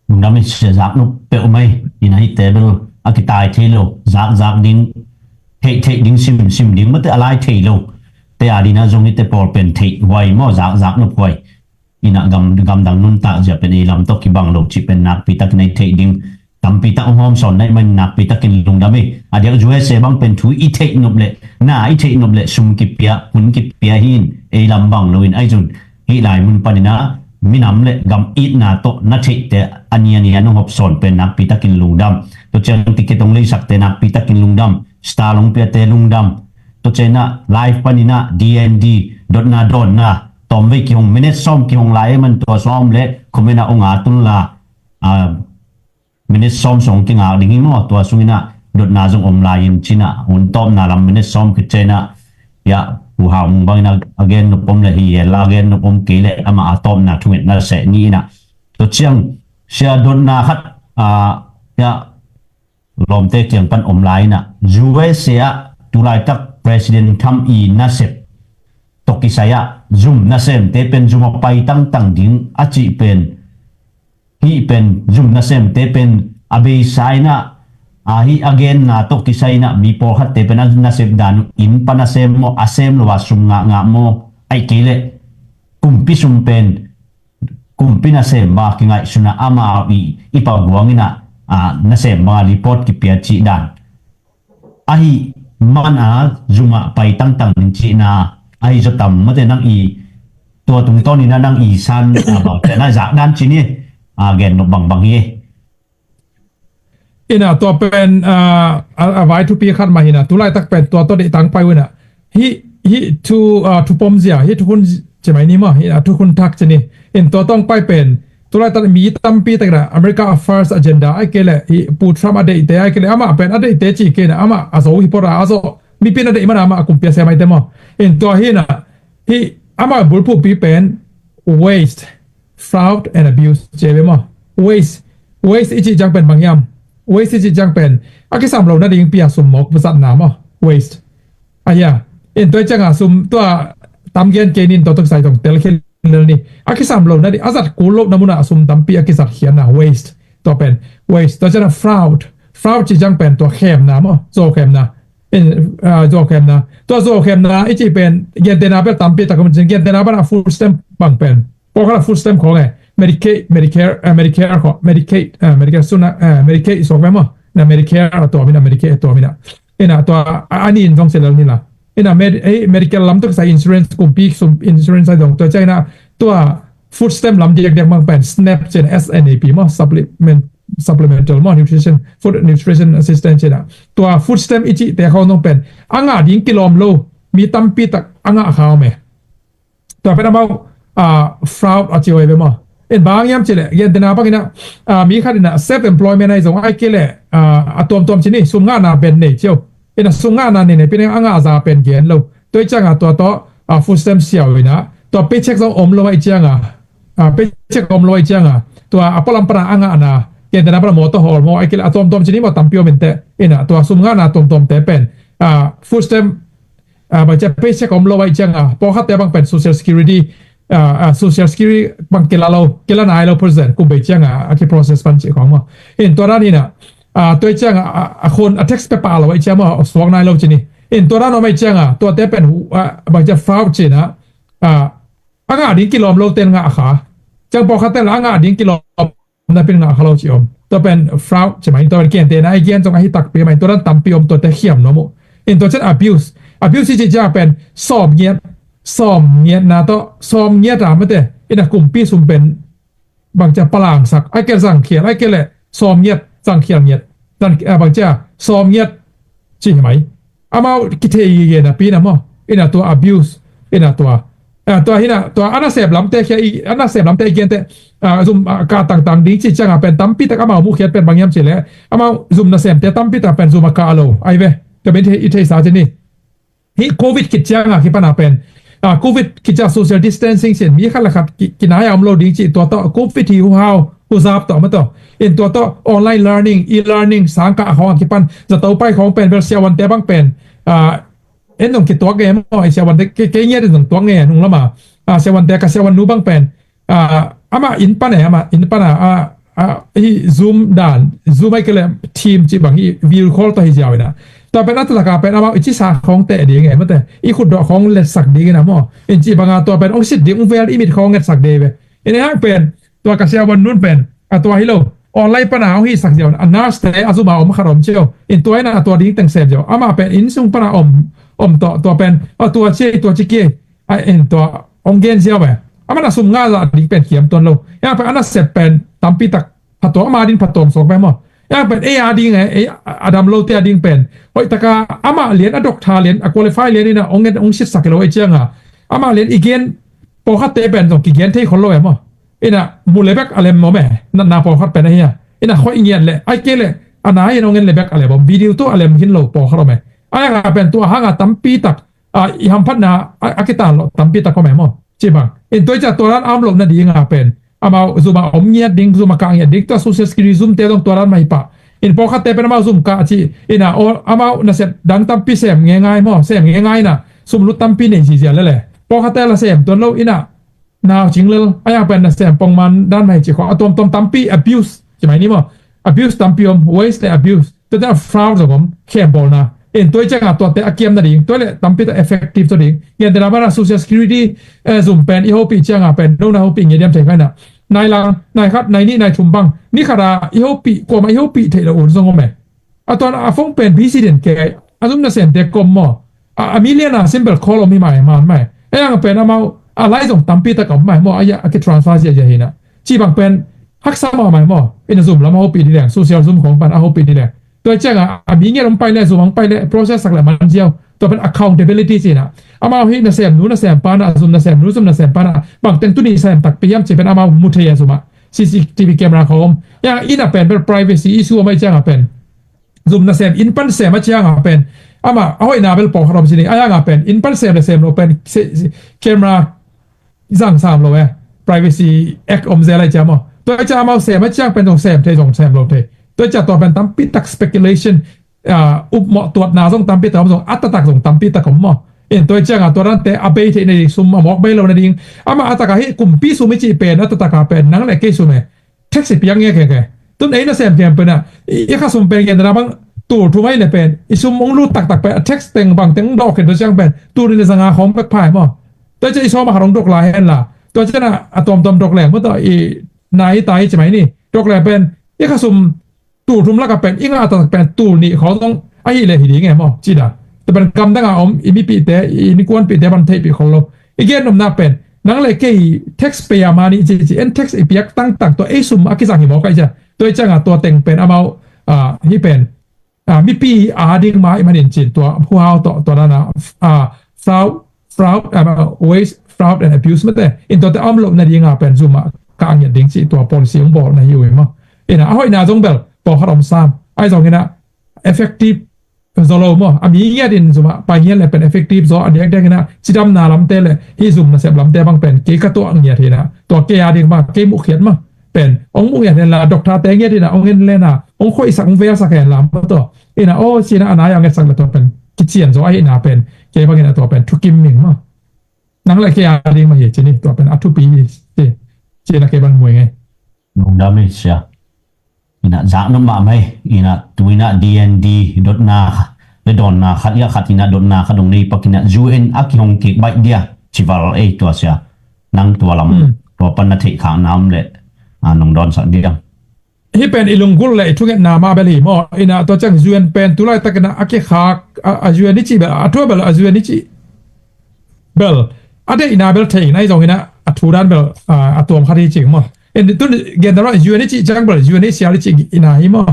Lungdam ei sia zak nup peuh mai ina hi table a kitai thei lo zak zak ding theih theih ding sim sim ding mate a lai thei lo te a dina zong hi te pawl pen theih huai maw zak zak nup huai ina gam gam dang nuntak zia pen ei lam tawh kibang lo cih pen nakpi tak nei theih ding tampi tak hong hawm sawn naih man nakpi takin lungdam ei a diak U S A bang pen thu i theih nop leh na i theih nop leh sum kipia hun kipia hin ei lam bang lo in ai zun hih lai mun panina minam le gam itna tawh na theihte a nia nia nong hop sawn pen nakpi takin lungdam. Tua ciang ticket hong leisakte nakpi takin lungdam. Star hong piate lungdam. Tua ciangina live panina D N D dotna dawnna tawmvei kihong minute sawm kihong lai man tua sawm le comment a hong a tun la minute sawm song kingak ding hi maw tua sungina dotna zong om lai in cina hun tawpna lam minute sawm khit ciangina ya pu hau mung bangina a gen nop om le hi la a gen nop om kei le ama a tawpna thungetna seh ni ina tua ciang sia dotna khat ya lawmte kiang pan om lai ina U S A ah tulaitak President Trump i nasep tawh kisai ah zum nasemte pen zum a pai tangtang ding a cih pen hih pen zum nasemte pen a beisa ina a hih a genna tawh kisai ina mi pawlkhatte pen a nasep dan uh inn pan a sem maw a sem lo a sum ngahngah maw aih kei leh kumpi sum pen kumpi nasem banga kingaihsun a amau i i paguang ina nasem banga report kipia cih dan ahi man a zumah pai tangtang ding cihna ahi zaw tam mate nang i tua tungtawn ina nang i san a bangte na zak dan cini a gen nop bangbang hi. Ina tua pen a vai thupi khat mah hina tulaitak pen tua tua deih tang pai uh ina hih hih thu thupom zia hih thukhun cimai ni mah hih thukhun thak cini in tua tawng pai pen tulaitak mi tampi tak ina America a first agenda ai kei le hih pu Trump a deihte ai kei le amah pen a deihte ci kei ina amah a zo hi pora a zo mipi na deih mana amah a kumpia sia maite maw in tua hina hih amah bulphuhpi pen waste, fraud and abuse ci ve maw? Waste, waste i cih ciang pen bang hiam? Waste i cih ciang pen a kisam lo nading pia sum mawk zatna maw? Waste. Ahia, in tua cianga sum tua tam gen kei nin tua tua kisai tong tel khin lel ni a kisam lo nading a zat kul lo na muna sum tampi a kizat khianna waste. Tua pen waste tua cianga fraud. Fraud cih ciang pen tua khemna maw? Zo khemna. Zuau khemna tua zuau khemna i cih pen gentena bel tampi tak om cin gentena bana food stamp bang pen pawlkhat a food stamp khawng e Medicaid, Medicare, Medicare khawng, Medicaid, Medicare suna Medicaid i suak ve maw? Na Medicare a tuam ina Medicaid a tuam ina ina tua a ni in zong silal nila ina medical lam tuk sa insurance kumpi sum insurance a zong tua ciang ina tua food stamp lam diakdiak bang pen snap cin snap maw supplement supplemental maw nutrition food nutrition assistance cina tua food stamp i cihte khawng zong pen a ngah ding kilawm lo mi tampi tak a ngah kha om e. Tua pen amau fraud a ci oi ve maw? In bang hiam cih leh gentena bangina mi khat ina self employment ahi zong ai kei leh a tuamtuam cini sum ngahna ben nei cio ina sum ngahna nei nei pi a ngah za pen gen lo tua i cianga tua tawh food stamp siau ina tua paycheck zong om lo ahi cianga paycheck om lo ahi cianga tua a pualam pana a ngahna gentena pana mawtaw hawl maw ai kei leh a tuamtuam cini maw tampi om inteh ina tua sum ngahna tuamtuamte pen food stamp ah, bang ciang paycheck om lo ahih cianga, pawlkhatte bang pen social security, ah, ah, social security bang kila lo, kila nai lo, present kum bei cianga a kiprocess pan cih khong maw. In tua dan hina, ah, tua cianga, ah, a khun a tax pe pah lo ahih cianga maw, suak nai lo ci ni. In tua dan om ahih cianga, tuate pen hu, ah, bang ciang fraud cina, ah, a ngah ding kilawm lo ten ngah kha. Ciang pawlkhatte la a ngah ding kilawm na pin ngah kha lo ci om. Tua pen fraud ci mai, tua pen kente na ai gen zong ahi takpi mai, tua dan tampi om, tuate khiam nuam uh. In tua ciang abuse. Abuse ci ciang pen sawm ngiat, sawm ngiat na tawh, sawm ngiat a mate. Ina kumpi sum pen bang ciang palangsak, ai ke zangkhial, ai ke le sawm ngiat, zangkhial ngiat. Dan, ah, bang ciang sawm ngiat ci hi mai. Amau kithei gige napi na maw. Ina tua abuse, ina tua, ah, tua hina, tua a nasep lamte khia i, a nasep lamte i gente, ah, zum, ah, kah tangtang ding ci cianga pen tampi tak amau mukhiat pen bang hiam ci le, amau zum nasemte tampi tak pen zum a kah lo ai ve. Tua pen i thei, i theisa ci ni. Hih covid khit cianga kipana pen, ah, covid khit ciang social distancing sin mi khat le khat ki, kinai a om lo ding ci, tua tawh covid hi huhau, huzap tawh ma tawh. In tua tawh online learning, e-learning, sangkah khong a kipan, zato pai khong pen bel siavuante bang pen, ah, en zong kituak nge maw, i siavuante ke, kei ngiat in zong tuak nge nung lama, ah, siavuante ka siavuan nu bang pen, ah, amah inn pan e, amah inn pan a, ah, ah, hi Zoom dan, Zoom ai ke le Team ci bang hi video call tawh hi ziau ina. Tua pen a taktak a pen amau i cisa khong teh ding e mate, i khutdawh khong letsak ding ina maw. In ci banga tua pen ong sit ding, ong vel i mit khong ngetsak ding ve. In e hang pen, tua ka siavuan nun pen, a tua hi lo, online pana ong hisak ziau ina, a nurse te a zuma om khat om ciau. In tua ina a tua ding teng sem ziau. Amah pen inn sung pana om, om tawh, tua pen, a tua ci, tua ci kia. A en tua ong gen ziau e. Aman a sum nga zah ding pen khiam tuan lo. Yang pen a nasep pen tampi tak phatua, ama din phatuam suak pen maw. Yang pen ei a ding e, ei a dam lote a ding pen hoih taka ama lian, a doctor lian, a qualify lian ina ong en ong sitsak lo e cianga. Ama lian i gen pawlkhatte pen zong kigen thei khol lo e maw. Ina mu le bek a lem maw me, natna pawlkhat pen ahi a. Ina hoih ngiat le, ai ke le, a nai in ong en le bek a lem om, video tu a lem hin lo pawlkhat om e. Ai a pen tua hanga tampi tak a, i hamphatna a, a kitan lo tampi tak om e maw. Ci bang. In tua i ca tua dan a om lo nadinga pen amau zuma om ngiat ding, zuma kah ngiat ding, tua social security zum te dong tua dan mah hi pah. In pawlkhatte pen amau zum kah ci, ina, o, amau nasep dang tampi sem ngengai maw, sem ngengai ina, sum lut tampi nei zizia lele. Pawlkhatte la sem tuan lo ina, nau cing lel, a yang pen nasem pongman dan mah hi ci khong, a tuamtuam tampi abuse, ci mai ni maw. Abuse tampi om, waste le abuse. Tua teh a fraud zong om, khembawlna. In tua i cianga tuate a kiam nading, tua le tampi tak effective tua ding. Ngian tena bana social security, eh, zum pen i hopih cianga pen, nona hopih ngiat diam thei kaina. Nai lang, nai khat, nai nih, nai thum bang. Ni khata i hopih, kuama i hopih thei lo un zong om e. A tuan a phone pen busy den ke, a zum nasemte kom maw. A, a million a simple call om hi mai, man mai. E ang pen amau, a lai zong tampi tak om mai maw, a ya, a ki transfer zia zia hina. Ci bang pen, haksa maw mai maw, ina zum lam a hopih di leng, social zum khong pan a hopih di leng. Tua cianga, a mi ngiat om pai le, zum ang pai le, process sak le man ziau. Tua pen accountability cina. Amau hi nasem nu, nasem pana, zum nasem nu, zum nasem pana. Bang teng tuni sem takpi hiam ci pen amau mu thei a zuma. C C T V camera khong om. Ya, ina pen, pen privacy issue om ai cianga pen. Zum nasem, inn pan sem a cianga pen. Ama, a hoihna bel pawlkhat om sini. A yanga pen, inn pan sem le sem lo pen, se, se, camera zang sam lo e. Privacy Act om zel ai cia maw. Tua i cia amau sem a ciang pen zong sem thei, zong sem lo thei. Tua i cia tua pen tampi tak speculation, ah, upmawh tuatna zong tampi tak om, zong a taktak zong tampi tak om maw. In tua i cianga tua dante a bei theih nading, sum a mawk bei lo nading. Ama a taka hi kumpi sum i cih pen, a taktak a pen, nang le kei sum e. Tax i piak nge khe khe. Tun ei nasem khempeuh na, i, i kha sum pen gen dana bang, tul thum ai le pen, i sum ong lut taktak pen, a tax teng bang teng ong dawk khen tua ciang pen, tul nih le zanga khawng bek phai maw. Tua ciang i sawm a khat ong dok lai hen la. Tua ciang a, a tuamtuam dok leng maw tua, i nai i tai ci mai ni. Dok leng pen, i kha sum tul thum laka pen, i ngah taktak pen, tul nih khawng zong, ahih leh hi ding e maw, ci da. Tua pen gamdang a om, i mipihte, i innkuanpihte bang theihpih khol lo. I gen nopna pen, nang le kei tax pay a mani ci ci, en tax i piak tangtang tua ei sum a kizang hi mawk ai cia. Tua i cianga tua teng pen amau, ah, hi pen, ah, mipi a ding mah i manin cin tua huhau tawh, tua dana, ah, fraud, fraud, ah, waste, fraud and abuse mate. In tuate a om loh nadinga pen zum a kah ngiat ding ci tua policy ong bawl na hi uh hi maw. Ina, a hoihna zong bel, pawlkhat om sam. Ai zong ina, effective zaw lo maw. A mi ngiat in zum a pai ngiat le pen effective zaw a diakdiak ina, cidamna lamte le, hi zum nasep lamte bang pen, kei ka tuah ngiat hi ina. Tua kei a ding mah, kei muh khiat mah. Pen, ong muh ngiat hen la, doctor te ngiat ina, ong en le na, ong khoihsak, ong velsak hen la, maw tua. Ina, o, cina a nai a ngetsak le tua pen. kician zaw ahihna pen kei bangin a tua pen thukim ning maw. Nang le kei a ding mah hi ci ni, tua pen a thupi hi ci, ci na kei bang muai ngei. Lungdam hi sia. Ina zaknop mahmah hi. Ina tu ina D N D dotna le dawnna khat ia khat ina dotna khat dong nei pak ina U N a kihong kik baih dia ci val ei tua sia. Nang tua lam tua pan na theih khakna om le nong dawnsak diam? Hih pen i lunggulh le i thungetna mah bel hi maw. Ina tua ciang U N pen tu laitak ina a kikhak a, a U N i cih bel a thu bel a U N i cih bel a deihna bel thei ina hi zong ina a thu dan bel a, a tuam khat hi cing maw. In tun gen dara U N i cih ciang bel U N H C R i cih ina hi maw.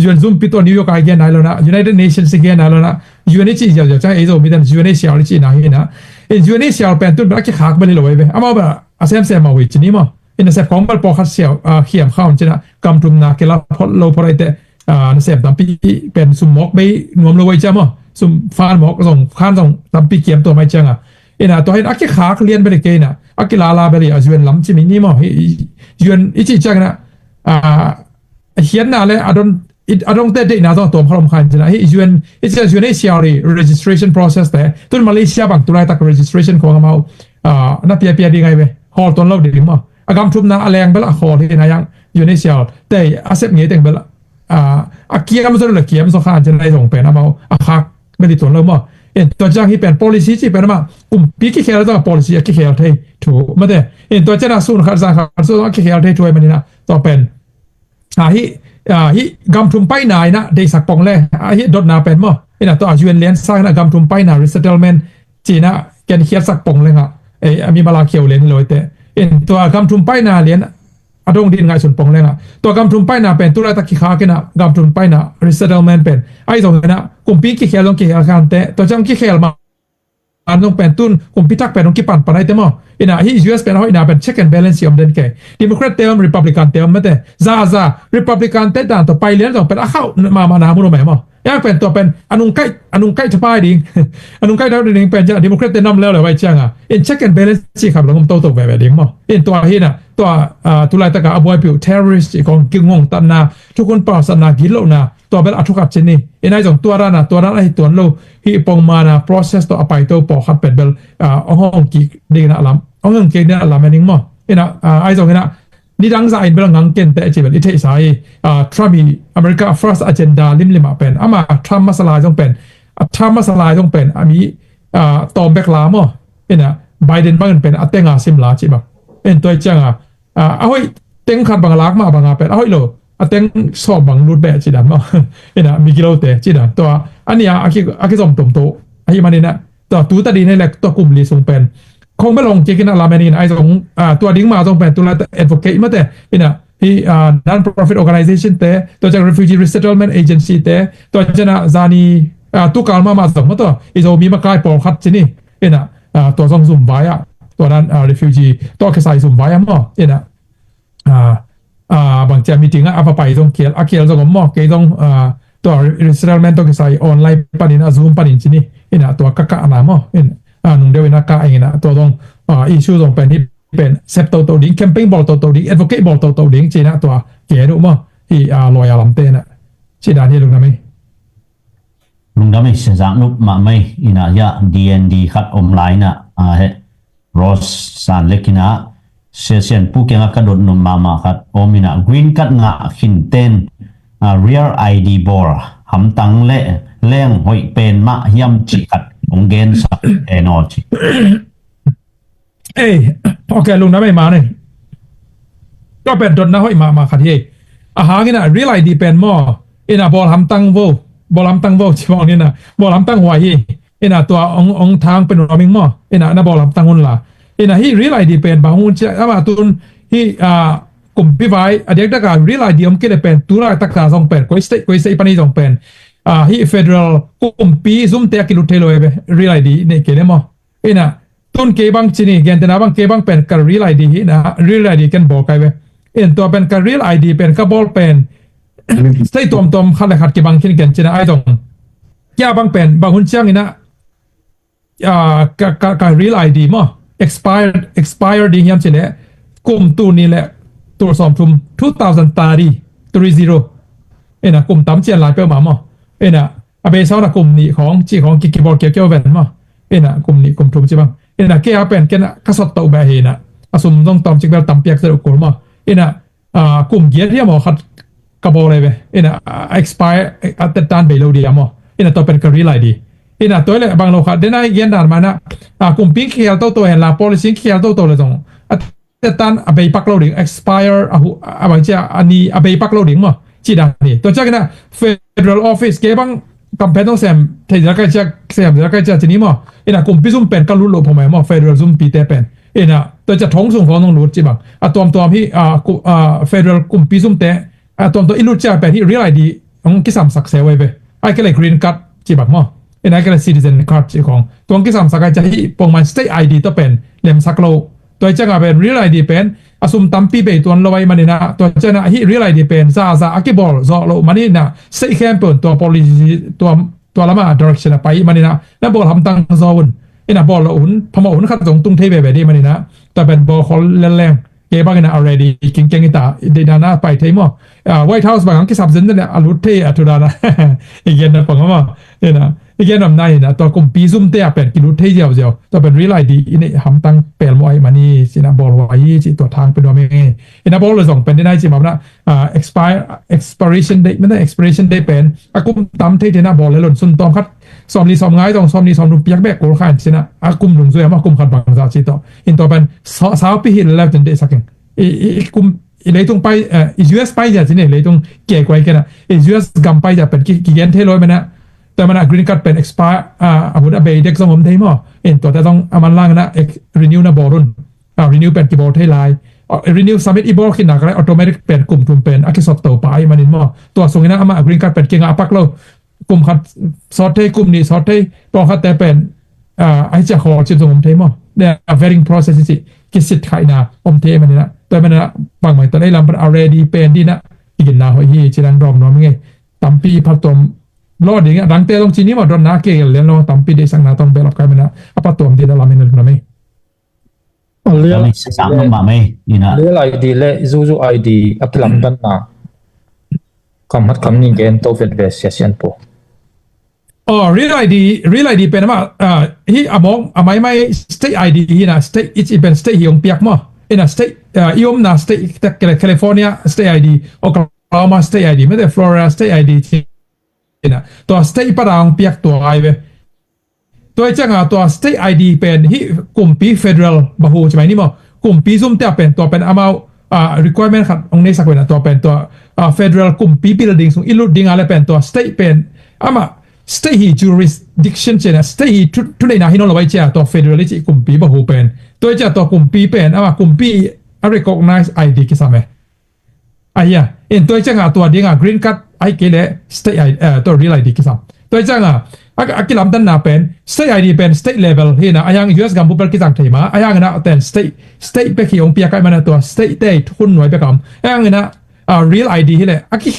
U N zumpi tua New York a i gen nai lo na, United Nations i gen nai lo na, U N i cih ziau ziau ciang ei Zomite in U N H C R i cih ina hi ina. In U N H C R pen tun bel a kikhak bel hi lo ei ve. Amau bel a semsem mah uh hi ci ni maw. In a sep khawng bal pawlkhat siau khiam kha un cina gam thumna kila phot lo phot aite na sem tampi pen sum mawk bei nuam lo wai cia maw, sum fan mawk zong khan zong tampi kiam tua mai cianga. In a tua hin a kikhak lian beli kei na a kilala beli a U N lam cimi ni maw hi U N i ci ciang na a hiatna le a don a dongte deihna zong a tuam khalom khan cina hi U N i ci U N H C R i registration process te tun Malaysia bang tulaitak registration khawng amau na piapia ding ai ve. Hawl tuan lo ding maw. A gam thumna a leng bel a khawl hi na yang U N H C R te a sep ngei teng bel a kiam zaw le kiam zaw khan cin lai zong pen amau a khak bel hi tuan lo maw. In tua ciang hi pen policy ci pen amah kumpi kikhel zong a policy a kikhel thei thu mate. In tua ciang a sun khat zan khat sun a kikhel thei thu ai manina tua pen a hi a hi gam thum paina ina deisak pong le a hi dotna pen maw. Ina tua U N lian sang ina gam thum paina resettlement cina ken khiatsak pong le nga a mi mala khiau lian hi lo te. In tua gam thum paina lian a dong din ngaihsun pong le nga tua gam thum paina pen tulaitak kikhak ina gam thum paina resettlement pen ai zong ina kumpi kikhel zong kikhel khan te tua ciang kikhel ma an zong pen tun kumpi thak pen zong kipan pan ai te maw. Ina hi U S pen a hoihna pen check and balance hi om den kei. Democrat te om Republican te om mate za za Republican te dan to pai lian zong pen a khauh mama na mun om ai maw. Yang pen tua pen a nung kaih a nung kaih thapai ding a nung kaih thapai ding pen ciang Democrat te nam leo leo bai cianga in check and balance ci kham lo ngom toto veve ding maw. In tua hi na tua tulaitaka a buaipiu terrorist ci kong kingong tanna thukhun pausatna gitlohna tua bel a thukhat cin ni. In ai zong tua dana tua dan ahi tuan lo hi pongmana process to a paito pawlkhat pet bel ong hong kik dingna lam ong hong kik dingna lam ening maw. Ina ai zong ina nidang za in bel ngang kente ci bel i theihsa hi. Trump i America first agenda limlima pen ama Trump masa lai zong pen a Trump masa lai zong pen a mi tawm bek la maw. Ina Biden bangin pen a tenga sim la ci bang. In tua cianga a hoih teng khat bang lak mah banga pen a hoih lo a teng sawm bang lut beh ci dan maw. Ina migilote ci dan tua a nia a kizom tomto ahi manina tua tu ta din lek tua kum li sung pen khong bel hong kik ina lamen in ai zong tua ding ma zong pen tu la advocate mate ina hi non-profit organization te tua ciang refugee resettlement agency te tua ciang a zani tukal mama zong maw tua i Zomi makai pawlkhat ci ni. Ina tua zong zum vai ah tua dan refugee tua kisai zum vai ah maw. Ina bangcia meeting ah a va pai zong kial a kial zong om maw kei zong tua resettlement tua kisai online panin a Zoom panin ci ni. Ina tua ka kahna maw in nung deuh ina kah ing ina tua zong issue zong pen hi pen sep toto ding campaign bawl toto ding advocate bawl toto ding ci ina tua kei duh maw hi lawyer lamte ina ci dan hi lungdam hi. Lungdam hi sia zaknup mahmah hi. Ina hia D N D khat om lai ina a he Rose San Lek ina Sia Sian Pu kiangah ka dot nop mahmah khat om ina green card ngah khin ten real I D bawl hamtang le leng hoih pen mah hiam cih khat hong gensak en aw ci. Ei, ok, lungdam ei mah nei. Tua pen dotna hoih mahmah khat hi ei. A hang ina real I D pen maw ina bawl hamtang vo, bawl hamtang vo ci mawng ina bawl hamtang huai hi. Ina tua ong ong thang pen nuam ing maw ina na bawl hamtang hun la. Ina hi real I D pen bang hun cia ama tun hi a kumpi vai a diak daka real I D om kile pen tulai taka zong pen koi state koi state pani zong pen a hi federal kumpi zumte a kilut thei lo ei ve real I D nei kile maw. Ina tun kei bang ci ni gentena bang kei bang pen ka real I D hi na real I D ken bawl kai ve. In tua pen ka real I D pen ka bawl pen state tuamtuam khat le khat kibang khin ken cina ai zong kia bang pen bang hun ciang ina ka, ka, ka real I D maw expire expire ding hiam ci le kum tu ni le tul sawm thum two thousand thirty three zero. Ina kum tam cian lai peuhmah maw ina A beisa un a kum nih khawng cih khawng ki kibawl kiaukiau ven maw. Ina kum nih kum thum ci bang. Ina kei a pen ken a ka sot toh beh hi ina. A sum zong tawm cik bel tam piak zet uh kul maw. Ina kum giat hiam aw khat ka bawl ei ve. Ina a expire a tet tan bei lo dia maw. Ina tua pen ka real I D. Ina tua le bang lo khat den a i gen dan mana a kumpi khial toto hen la policy khial toto le zong a tet tan a bei pak lo ding expire a hu a bang cia a ni a bei pak lo ding maw. Ci dan ni tua ciak ina federal office ke bang campaign zong sem thei zia kai ciak sem zia kai ciak ci ni maw. Ina kumpi zum pen ka lut lo phamai maw federal zum pi te pen. Ina tua cia thong sung khawng zong lut ci bang a tuamtuam hi a federal kumpi zum te a tuamtuam i lut cia pen hi real I D hong kisamsak se wei ve. Ai ke le green card ci bang maw. Ina ai ke le citizen card ci khawng tuang kisamsak ai cia hi pongman state I D tua pen lemsak lo. Tua cianga pen real I D pen a sum tampi bei tuan lo ai manina tua cianga hi real I D pen za za a kibawl zawh lo manina state khempeuh tua policy tua tua lama direction a pai manina na bawl hamtang zaw un. Ina bawl lo un phamawh un khat zong tung thei veve di manina tua pen bawl khol lelleng. Kei bangin a ready kingkeng ita deihdan a pai thei maw. White House bang ang kisap zen zen a lut thei a thu dan a i gen na pang maw. Ina i gen ram na ina tua kumpi zum te a pen kilut thei ziau ziau tua pen real I D i neih hamtang pel maw ai mani cina bawl huai ci tua thang pe duam e. Ina bawl lo zong pen dinai ci mawna expire expiration date mana expiration date pen a kum tam thei thei na bawl le lon sun tawm khat sawm li sawm ngai zong sawm li sawm lum piak bek kul khan cina a kum lung zui a maw kum khat bang za ci tawh in tua pen saupi hi le leu ten date saking i kum i leitung pai i U S pai zia cine leitung ke kuai kena i U S gam pai zia pen ki gen thei loi mana tua mana green card pen expire a hun a bei dek zong om thei maw in tua ta zong a man lang na renew na bawl un. Renew pen kibawl thei lai. Renew submit i bawl khit nak lai automatic pen kum thum pen a kisot to pa ai manin maw tua sungina ama green card pen kinga a pak lo. Kum khat sawt thei kum nih sawt thei pawng khat te pen a hi cia khawl cin zong om thei maw. A vetting process i ci kisit khaina om thei manina tua manina bangmai tua ei lam pen a ready pen dina i ginna hoih hi ci dang dawm nuam ngei. Tampi phat tuam lo ding a dangte zong ci ni maw donna ke gel lian lo tampi deihsakna tawng belap kai mana a phat tuam dina lam in a lum na mei. Real I D le zuzu I D a kilamdanna kam hat kam ning gen to vet ve sia sian po. Oh, real I D, real I D pen ama hi among amai mai state I D hi na state it's even state hi ong piak mo. Ina state i omna state California state I D, Oklahoma state I D, mete Florida state I D. Ina tua state pada ong piak tua ai ve. Tua i cianga tua state I D pen hi kumpi federal bahu cimai ni maw. Kumpi zumte a pen tua pen amau requirement khat ong neisak pen a tua pen tua federal kumpi building sung i lut ding a le pen tua state pen ama state hi jurisdiction ciana state hi thuneina hi nolo ai cia tua federal i ci kumpi bahu pen tua i cia tua kumpi pen ama kumpi a recognize I D kisam e. Aia in tua i cianga tua dinga green card ai kei le state I, tua real I D kisam. Tua i cianga a kilamdanna pen state I D pen state level hina ayang U S gambu pel kisang thei ma ayang ina ten state state pek hi ong pia kai mana tua state te hun nuai pekam ayang ina real I D hile a ki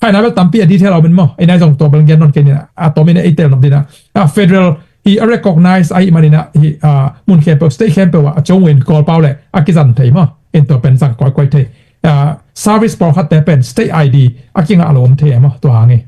khaina bel tampi a detail om in maw ina zong tua bel gen non kei nina a tom ina i tel nom dina a federal hi a recognize ahi manina hi mun khempeuh state khempeuh a chong win call pau le a kizan thei maw. In tua pen zang koikoi thei service pawlkhatte pen state I D a kingah lo om thei maw tua hang hi.